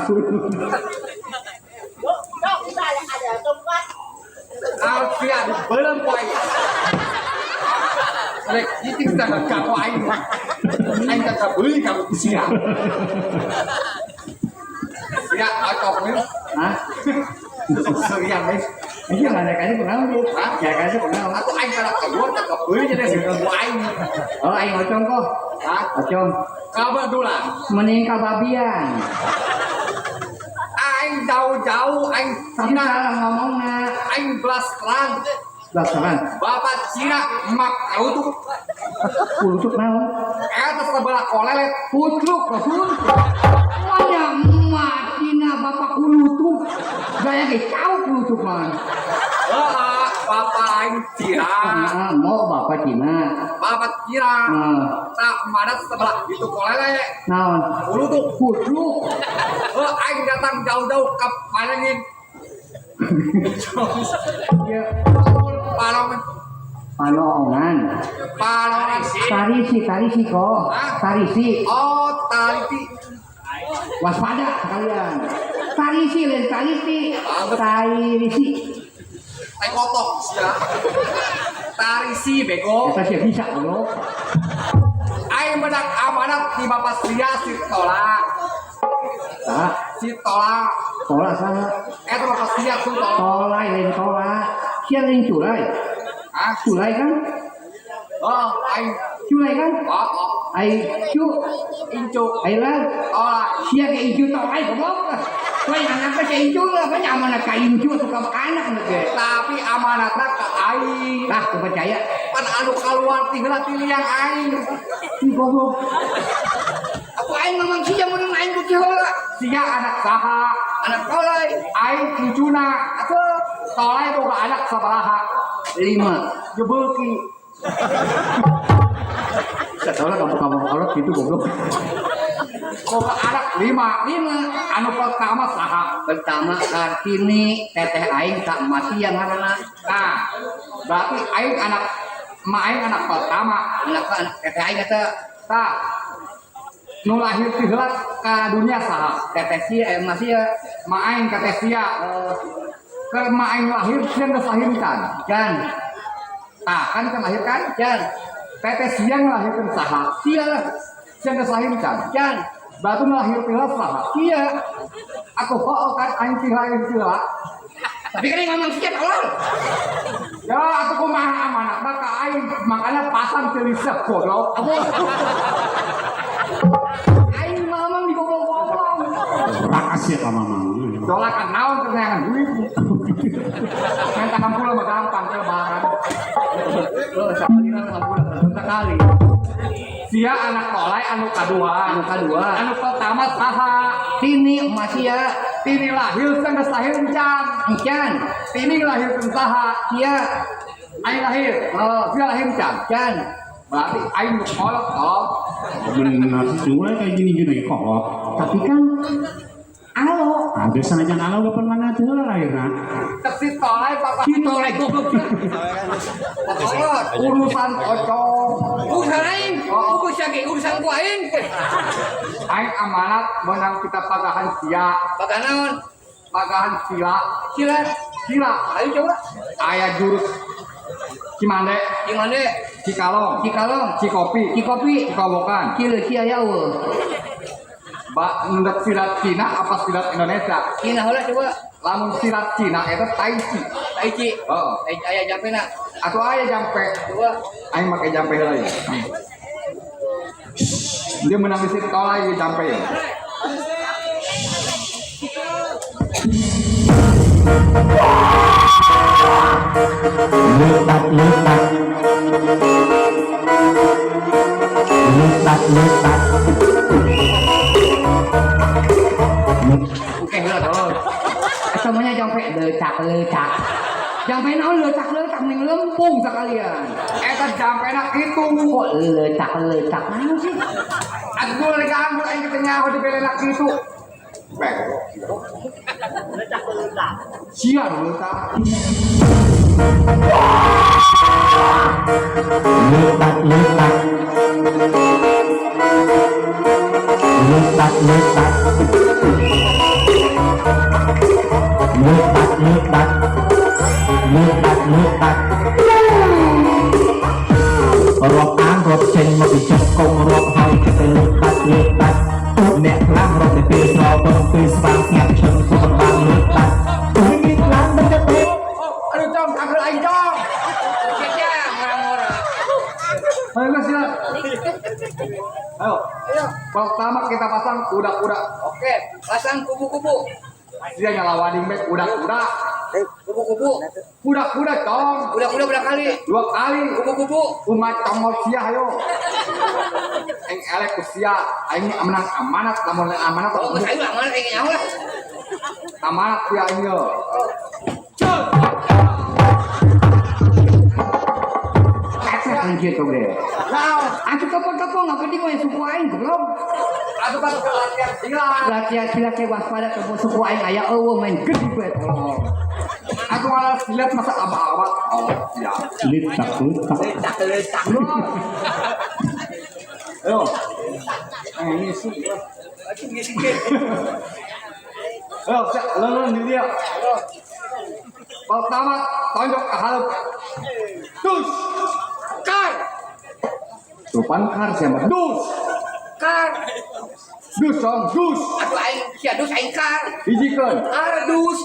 Sia dibeuleum ku aing. Rek cicing sia gak ku aing. Aing teh kabeuli ka ku sia. Sia acok we. Hah? Sia we. Iya nggak ada kali pernah lu. Hah? Ya kali pernah. Aku aing kana keluar teh kabeuli jadi ku aing. Oh, aing ocong kok. Hah? Ocong. Kabedulan. Mending kababian. Aing jauh-jauh aing Tapi Cina, salah ngomongna. Aing belas terang. Belasaran. Bapak Cina mak kautuk. Kulutuk naon? Eta sebelah kolelet. Putruk rasul. Wanya emak Cina bapak kulutuk. Gaya ge cau kulutuk mah. Heeh, bapak aing Cina. Ah, mau bapak Cina. Bapak Cina. Ah, Tak mana sebelah itu kolele. naon? Kulutuk. Putruk. Heuh, aing datang jauh-jauh ke Palengin. Ya, Palongan, panoongan. Palongan. Tarisi, tarisi kok. Hah? Tarisi. Oh, taliti. Waspada sekalian. Tarisi lain tarisi. Tarisi. Tai kotok sia. Tarisi bego. Eta sih bisa bro. Aing menang amanat di bapak sia si Tola. Tak, Si Tola. tolak salah. Eta bapak sia tuh Tola. Tolai lain tolak. Sia lain culai. Hah? Culai kan? Oh, aing. Culai kan? Oh, oh. Ai cu, Incu. ai lah. Tola. Sia ke incu tolai goblok. Lain anaknya si incu lah, kan amanat ka incu atau ka anak nu ge. Tapi amanatna ka aing. Tah, kepercaya. Pan anu kaluar ti heula ti liang aing. Ih goblok. Aku aing ngomong sia mun aing ku heula. Sia anak saha? Anak tolai. Aing cucuna. Atuh Tolai boga anak sabaraha? lima. Jebeuki. Setelah kamu kamu kolot gitu goblok. Boga anak lima. Lima. Anu pertama saha? Pertama Kartini, teteh aing tak mati yang ngaranna. Nah, berarti aing anak ma aing anak pertama. Anak anak teteh aing eta Tah. Nu lahir ti heula ka dunia saha? teteh sia masih ya. Ma aing ka teh sia. Keur ma aing lahir sia geus lahir can. Can, Tah, kan can lahir kan? can, Teteh sia ngalahirkeun saha? sia lah, Sia geus lahir can. can, Batu ngalahir ti heula saha? sia. Aku hooh kan aing ti lahir ti heula. Tapi kan yang ngomong sia tolol. Ya, atuh kumaha amanatna ka aing, makanya pasang tulisnya goblok. Aing mamang di goblok-goblok. Rakas ya ka mamang. Dolakan naon keur neangan duit. Minta hampura mah gampang ke lebaran. Oh, sekali lah hampura sekali. Sia anak tolai anu kadua. Anu kadua. Anu pertama saha? Tini emas sia, Tini lahir geus lahir encan. encan, Tini lahirkeun saha? sia, Aing lahir. Oh. Sia lahir encan. can. Berarti aing nu kolot tolong. Benar sih culai kayak gini gini kolot. Tapi kan alo, Ada sanajan alo kapan mana teh heula lahirna. Cek si tolai bapak si tolai goblok sia. Kolot. urusan ocong. Urusan aing, urusan sia ge urusan ku aing. Aing amanat menang kita pagahan sia, Baga naon? pagahan sila, Sila, sila. ayo coba. Aya jurus Cimande, Gimana? Cikalong, Cikalong, Cikopi, Cikopi, Cikobokan. Cileusi aya eueuh. Ba nendek silat Cina apa silat Indonesia? Cina heula coba. Lamun silat Cina eta Tai Chi. Tai Chi. Heeh. Tai Chi aya jampena. Atuh aya jampe. Coba. Aing make jampe heula ya. Dia menang di situ tolai ieu jampe ya. Letak letak. Letak letak. Oke heula tolong. Semuanya jampe lecak lecak. Jampe naon lecak lecak mending lempung sekalian. Eta jampena kitu. Kok lecak lecak naon sih? Atuh lagi ganggu aing teh nyaho dibelelak kitu. Bego. Sia nu leutak. Letak letak. Letak letak. Letak letak. លើដាច់លើដាច់រាប់អានរាប់ចេញមកពីចុះកុំរាប់ហើយទៅលើដាច់លើដាច់អ្នកខ្លះរាប់តែពេលស្រពឹងពេលស្វាងស្ងាត់ឈឹងក៏មិនបានលើដាច់មានឡើងមិនទៅពេល Aduh, Cong, takut aing, Cong. Ayo, guys, ya. Ayo. Pertama kita pasang kuda-kuda. Oke, pasang kubu-kubu. Dia nyalawanin back kuda-kuda. Kubu-kubu. Kuda-kuda, Cong. Kuda-kuda berapa kali? 2 kali. Kubu-kubu. Umat congol sia ayo. Aing elek ku sia, aing menang amanat, lamun lain amanat. Oh, geus aing amanat aing nyaho lah. Amanat sia aing ye. Anjir kau deh. Atuh tepung-tepung apa penting we suku aing goblok. Atuh kan latihan silat. Latihan silat ke waspada ke suku aing aya eueuh main gede we tolong. Aku malah silat masa abah-abah. Oh, ya. Letak letak. Letak letak. Ayo. Ini sih. Ayo, siap, lelun di dia. Pertama, tonjok ke halep. Dus. Kar. Tupan kar siapa? Dus. Kar. Dus dong, dus. Atuh aing sia dus aing kar. Hijikeun. Kar dus.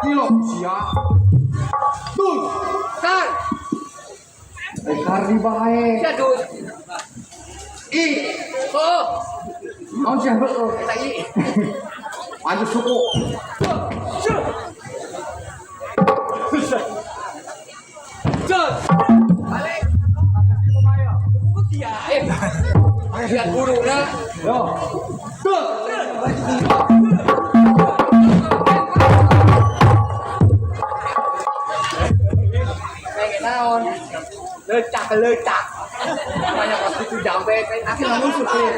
Kilo sia. Dus. Kar. Kar di bae. Sia dus. I. Oh. Naon sia heueuh? Eta i. Maju suku. Balik. Sia. Sia guruna. Yo. Kayak naon. Lecak lecak. Banyak pasti itu jambe kayak akhirnya musuh clear.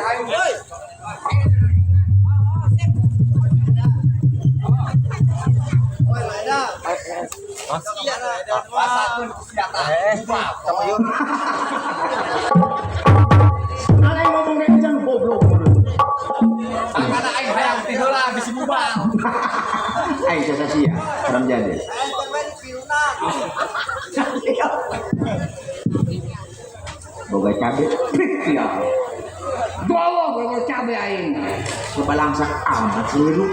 Alay ngomong kayak jangan goblok. Karena aing hayang tidur lah bisi bubal. Aing jasa sia, haram jadi. Boga cabe, ya. Bawa boga cabe aing. Kebalangsak amat seluruh.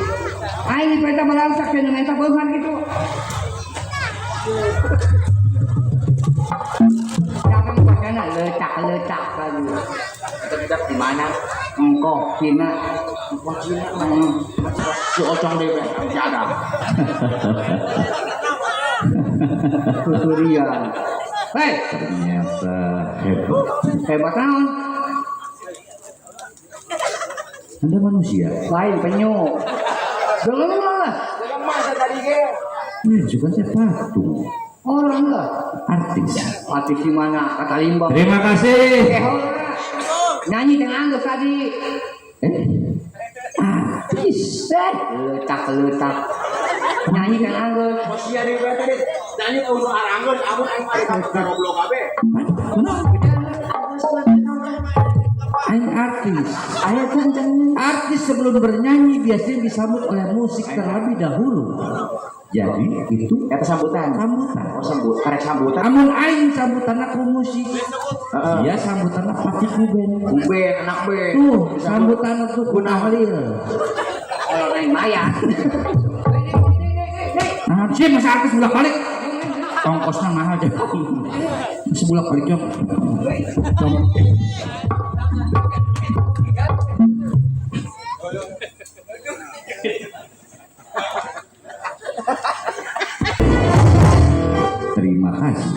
Aing diperintah balangsak dan minta beungan gitu. Jangan bacana lecak-lecak lagi. Lecak di mana? Engkau Cina. Engkau Cina mana? Si Ocong deh, jaga. Surian. Hei, ternyata hebat. Hebat naon? Anda manusia. Lain penyu. Belum lah. Ini juga saya patung. Orang lah. Artis. Artis di mana? Kata Limbang. Terima kasih. Nyanyi dengan Anggus tadi. Artis. Letak letak. Nyanyi dengan Anggus. Iya di tadi. Nyanyi untuk Anggus, amun aing mah goblok abe. Aing artis. Artis sebelum bernyanyi biasanya disambut oleh musik terlebih dahulu. Jadi itu kata sambutan. Sambutan. Oh, sambut. Karek sambutan. Amun aing sambutan aku musik. Dia sambutan pati kuben. Kuben anak ben. Tuh, sambutan tuh ku tahlil. Kalau aing maya. Nah, sih masa artis bolak-balik. Ongkosnya mahal deh. Masih bolak-balik jom. Jom. Terima kasih.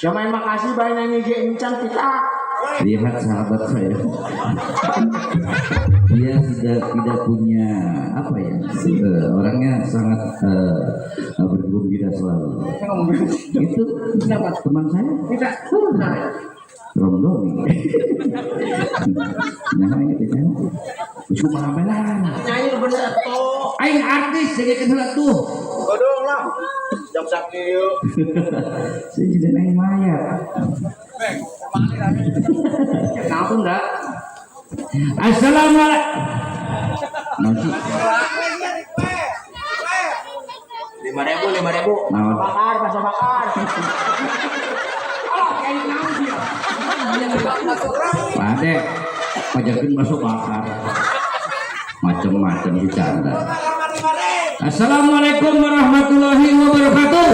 Siapa yang makasih bae nyanyi ge encan kita. Lihat sahabat saya. Dia sudah tidak punya apa ya? Orangnya sangat bergembira selalu. Itu siapa teman saya? Tidak. Romdoni. Nah, ini tidak. Cuma apa lah? Nyanyi bener tuh. Aing artis jadi kenal tuh. Bodong lah. Jam sakieu. Saya jadi aing mayat. Kenapa enggak? Assalamualaikum. Naon sih? 5.000, 5.000. Naon? Bakar, bakso bakar. Pak Ade, pajarkeun bakso bakar. Macem-macem bercanda. Assalamualaikum warahmatullahi wabarakatuh.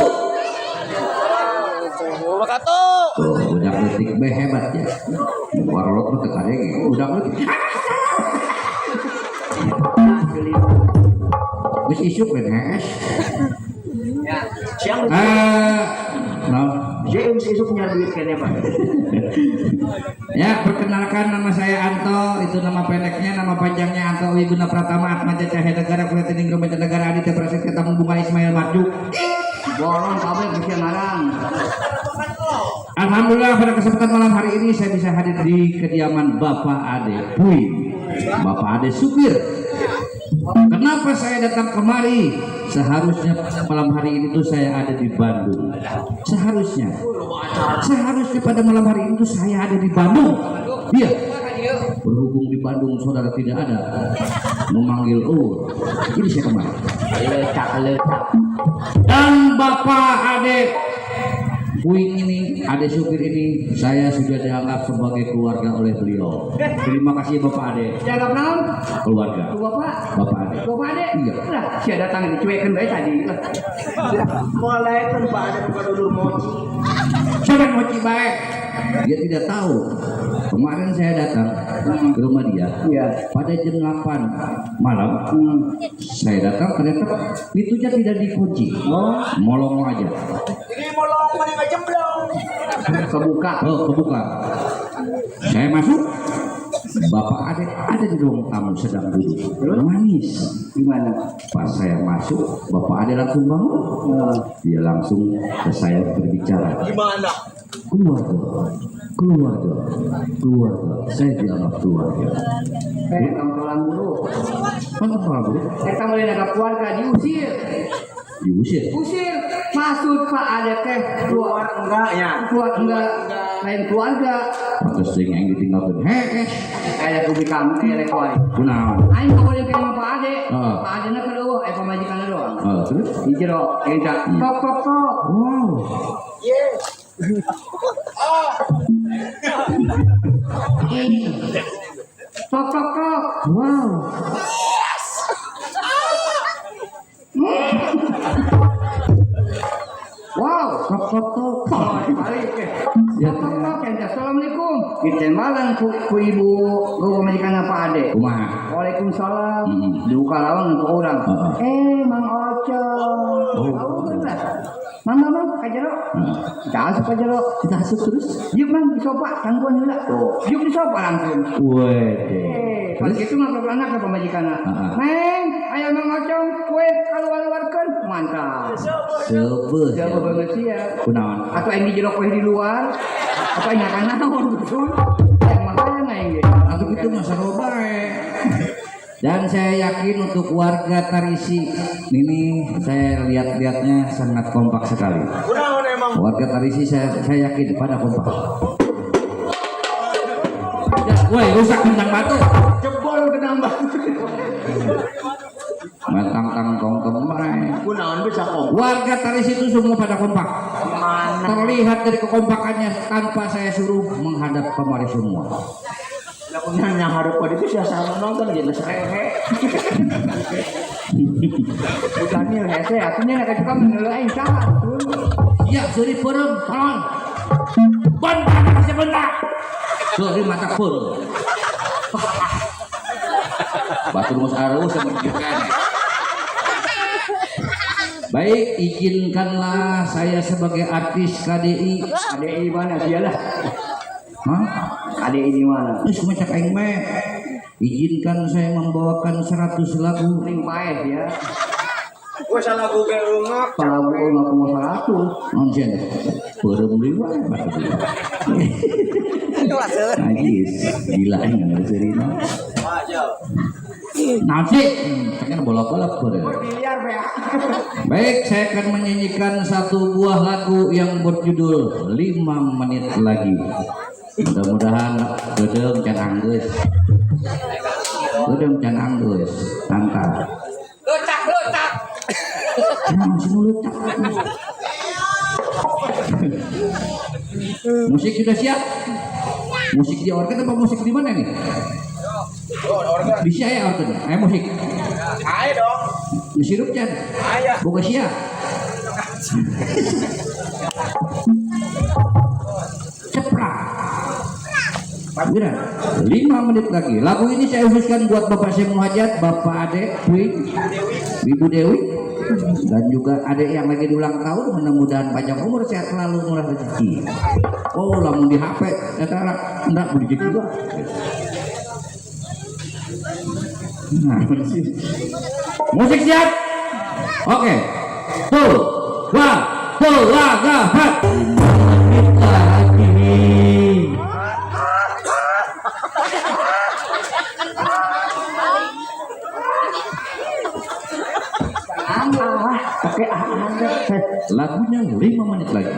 Tuh, budak leutik be hebat ya. Warolot mah teu kadenge, budak leutik. Geus isuk we hees. Siang Eh, naon? James isuk nyari duit kene, Pak. Ya, perkenalkan nama saya Anto, itu nama pendeknya, nama panjangnya Anto Wiguna Pratama Atmaja Cahya Negara Kuliah Negara Aditya Prasetya Tamu Bunga Ismail Marjuk. Bolong kabeh bisa ngarang. Alhamdulillah pada kesempatan malam hari ini saya bisa hadir di kediaman Bapak Ade Pui, Bapak Ade Supir. Kenapa saya datang kemari? Seharusnya pada malam hari ini tuh saya ada di Bandung. Seharusnya, seharusnya pada malam hari ini tuh saya ada di Bandung. Iya. Berhubung di Bandung saudara tidak ada, memanggil oh, jadi saya kemari. Lecak lecak. Dan Bapak Ade Puing ini, Ade Supir ini, saya sudah dianggap sebagai keluarga oleh beliau. Terima kasih Bapak Ade, Dianggap naon? keluarga. Ku Bapak. Bapak Ade. Bapak Ade. Iya. Lah, sia datang dicuekeun bae tadi. Mulai kan Pak Ade buka dulur moci. Siapa moci baik? Dia tidak tahu. Kemarin saya datang ke rumah dia. Iya. Pada jam 8 malam, saya datang ternyata pintunya tidak dikunci. Molong aja. Ini molong mana nggak jemblong. Kebuka. Oh, kebuka. Saya masuk. Bapak Ade ada di ruang tamu sedang duduk. Manis. Gimana? Pas saya masuk, Bapak Ade langsung bangun. Dia langsung ke saya berbicara. Gimana? Keluarga, keluarga, keluarga. Saya dianggap keluarga. Eh, tong buru. Kan apa bu? Eta mulai dianggap keluarga diusir. Diusir. Usir. Maksud Pak Ade teh keluar Enggak ya. keluar enggak lain keluarga. Pantes sing yang ditinggalkan. Hees. Ada kubi kamu eh rek wae. Kunaon? Aing kaboleh ka imah Pak Ade. Heeh. Pak Ade na keur eueuh pamajikanna doang. Oh, terus? Di jero eta tok tok tok. Wow. Tok tok tok. Wow. Wow. Tok tok tok. Balik eh. Ya. Tok tok tok eta assalamualaikum. Ditembalan ku ibu ku pamajikanna Pak Ade. Kumaha? Waalaikumsalam. Hmm. Dibuka lawang untuk orang. Heeh. Eh, Mang Oco. Oh. Tahu kan lah. Mang, mang, mang, ka jero. Kita asup ka jero. Kita asup terus. Yuk, Mang, di sofa, tangguhan heula. Tuh. Yuk di sofa langsung. Wede. Eh, pas Terus? itu mah anak ke pamajikanna. Heeh. Neng, ayo Mang Ocong, kue kaluar-luarkeun. Mantap. Seubeuh. Jago banget sih ya. Kunaon? Atau aing di jero kue di luar. Atau aing makan naon betul. Yang makan aing ge. Atau itu masa bae. Dan saya yakin untuk warga Tarisi ini saya lihat-lihatnya sangat kompak sekali. Kunaon emang? Warga Tarisi saya yakin pada kompak. Ya, woi rusak kentang batu. Jebol kena batu. Matang tang tong tong bae. Kunaon bisa kok. Warga Tarisi itu semua pada kompak. Mana? Terlihat dari kekompakannya tanpa saya suruh menghadap kemari semua. Lah punya harap itu sih sama nonton gitu serehe. Bukannya hese, atunya nak suka mengeluh aing saha. Ya, suri peureum, tolong. Bentar, sebentar. Suri mata peureum. Batur mus arus sama kan. Baik, izinkanlah saya sebagai artis KDI. KDI mana dia lah? Hah? KDI di mana? Terus macam aing meh. Izinkan saya membawakan 100 lagu. Paling paeh ya. Gua salah gue ungap. Kalau gue nggak mau 100. Non sieun. Peureum deui wae batur. Najis, gila ini nggak cerita. Nanti, pengen bolak-bolak boleh. Baik, saya akan menyanyikan satu buah lagu yang berjudul 5 Menit Lagi. Mudah-mudahan gedeng can anggeus. Udah can anggeus, santai. Lecak, lecak. Nah, sinu letak. Musik sudah siap? Musik di organ apa musik di mana nih? Di sia ya organ. Ayo musik. Ayo dong. Disirup can. Ayo. Boga sia. Ceprak. Udah, 5 menit lagi. Lagu ini saya khususkan buat Bapak Syekh Muhajat, Bapak Ade, Dwi, Ibu Dewi, dan juga adek yang lagi diulang tahun. Mudah-mudahan panjang umur, sehat selalu, murah rezeki. Oh, lamun di HP, eta enggak beli juga. Nah, musik siap? Oke. Tuh, dua, tuh, dua, empat. 5 menit lagi. Pakai Lagunya 5 menit lagi.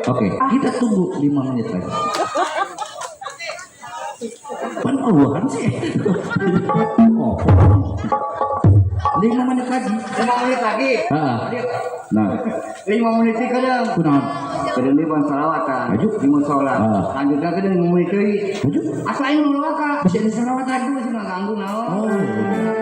Oke, kita tunggu 5 menit lagi. Pan Allahan sih. Oh. 5 menit lagi. 5 menit lagi. Ah. Nah, 5 menit sih kadang. kunaon? Kadang dia bang salawatan. Maju. Di musola. Ah. Lanjutnya kadang 5 menit deui. Maju. Asa aing nu waka. Masih ada salawatan. Masih ganggu naon. Oh.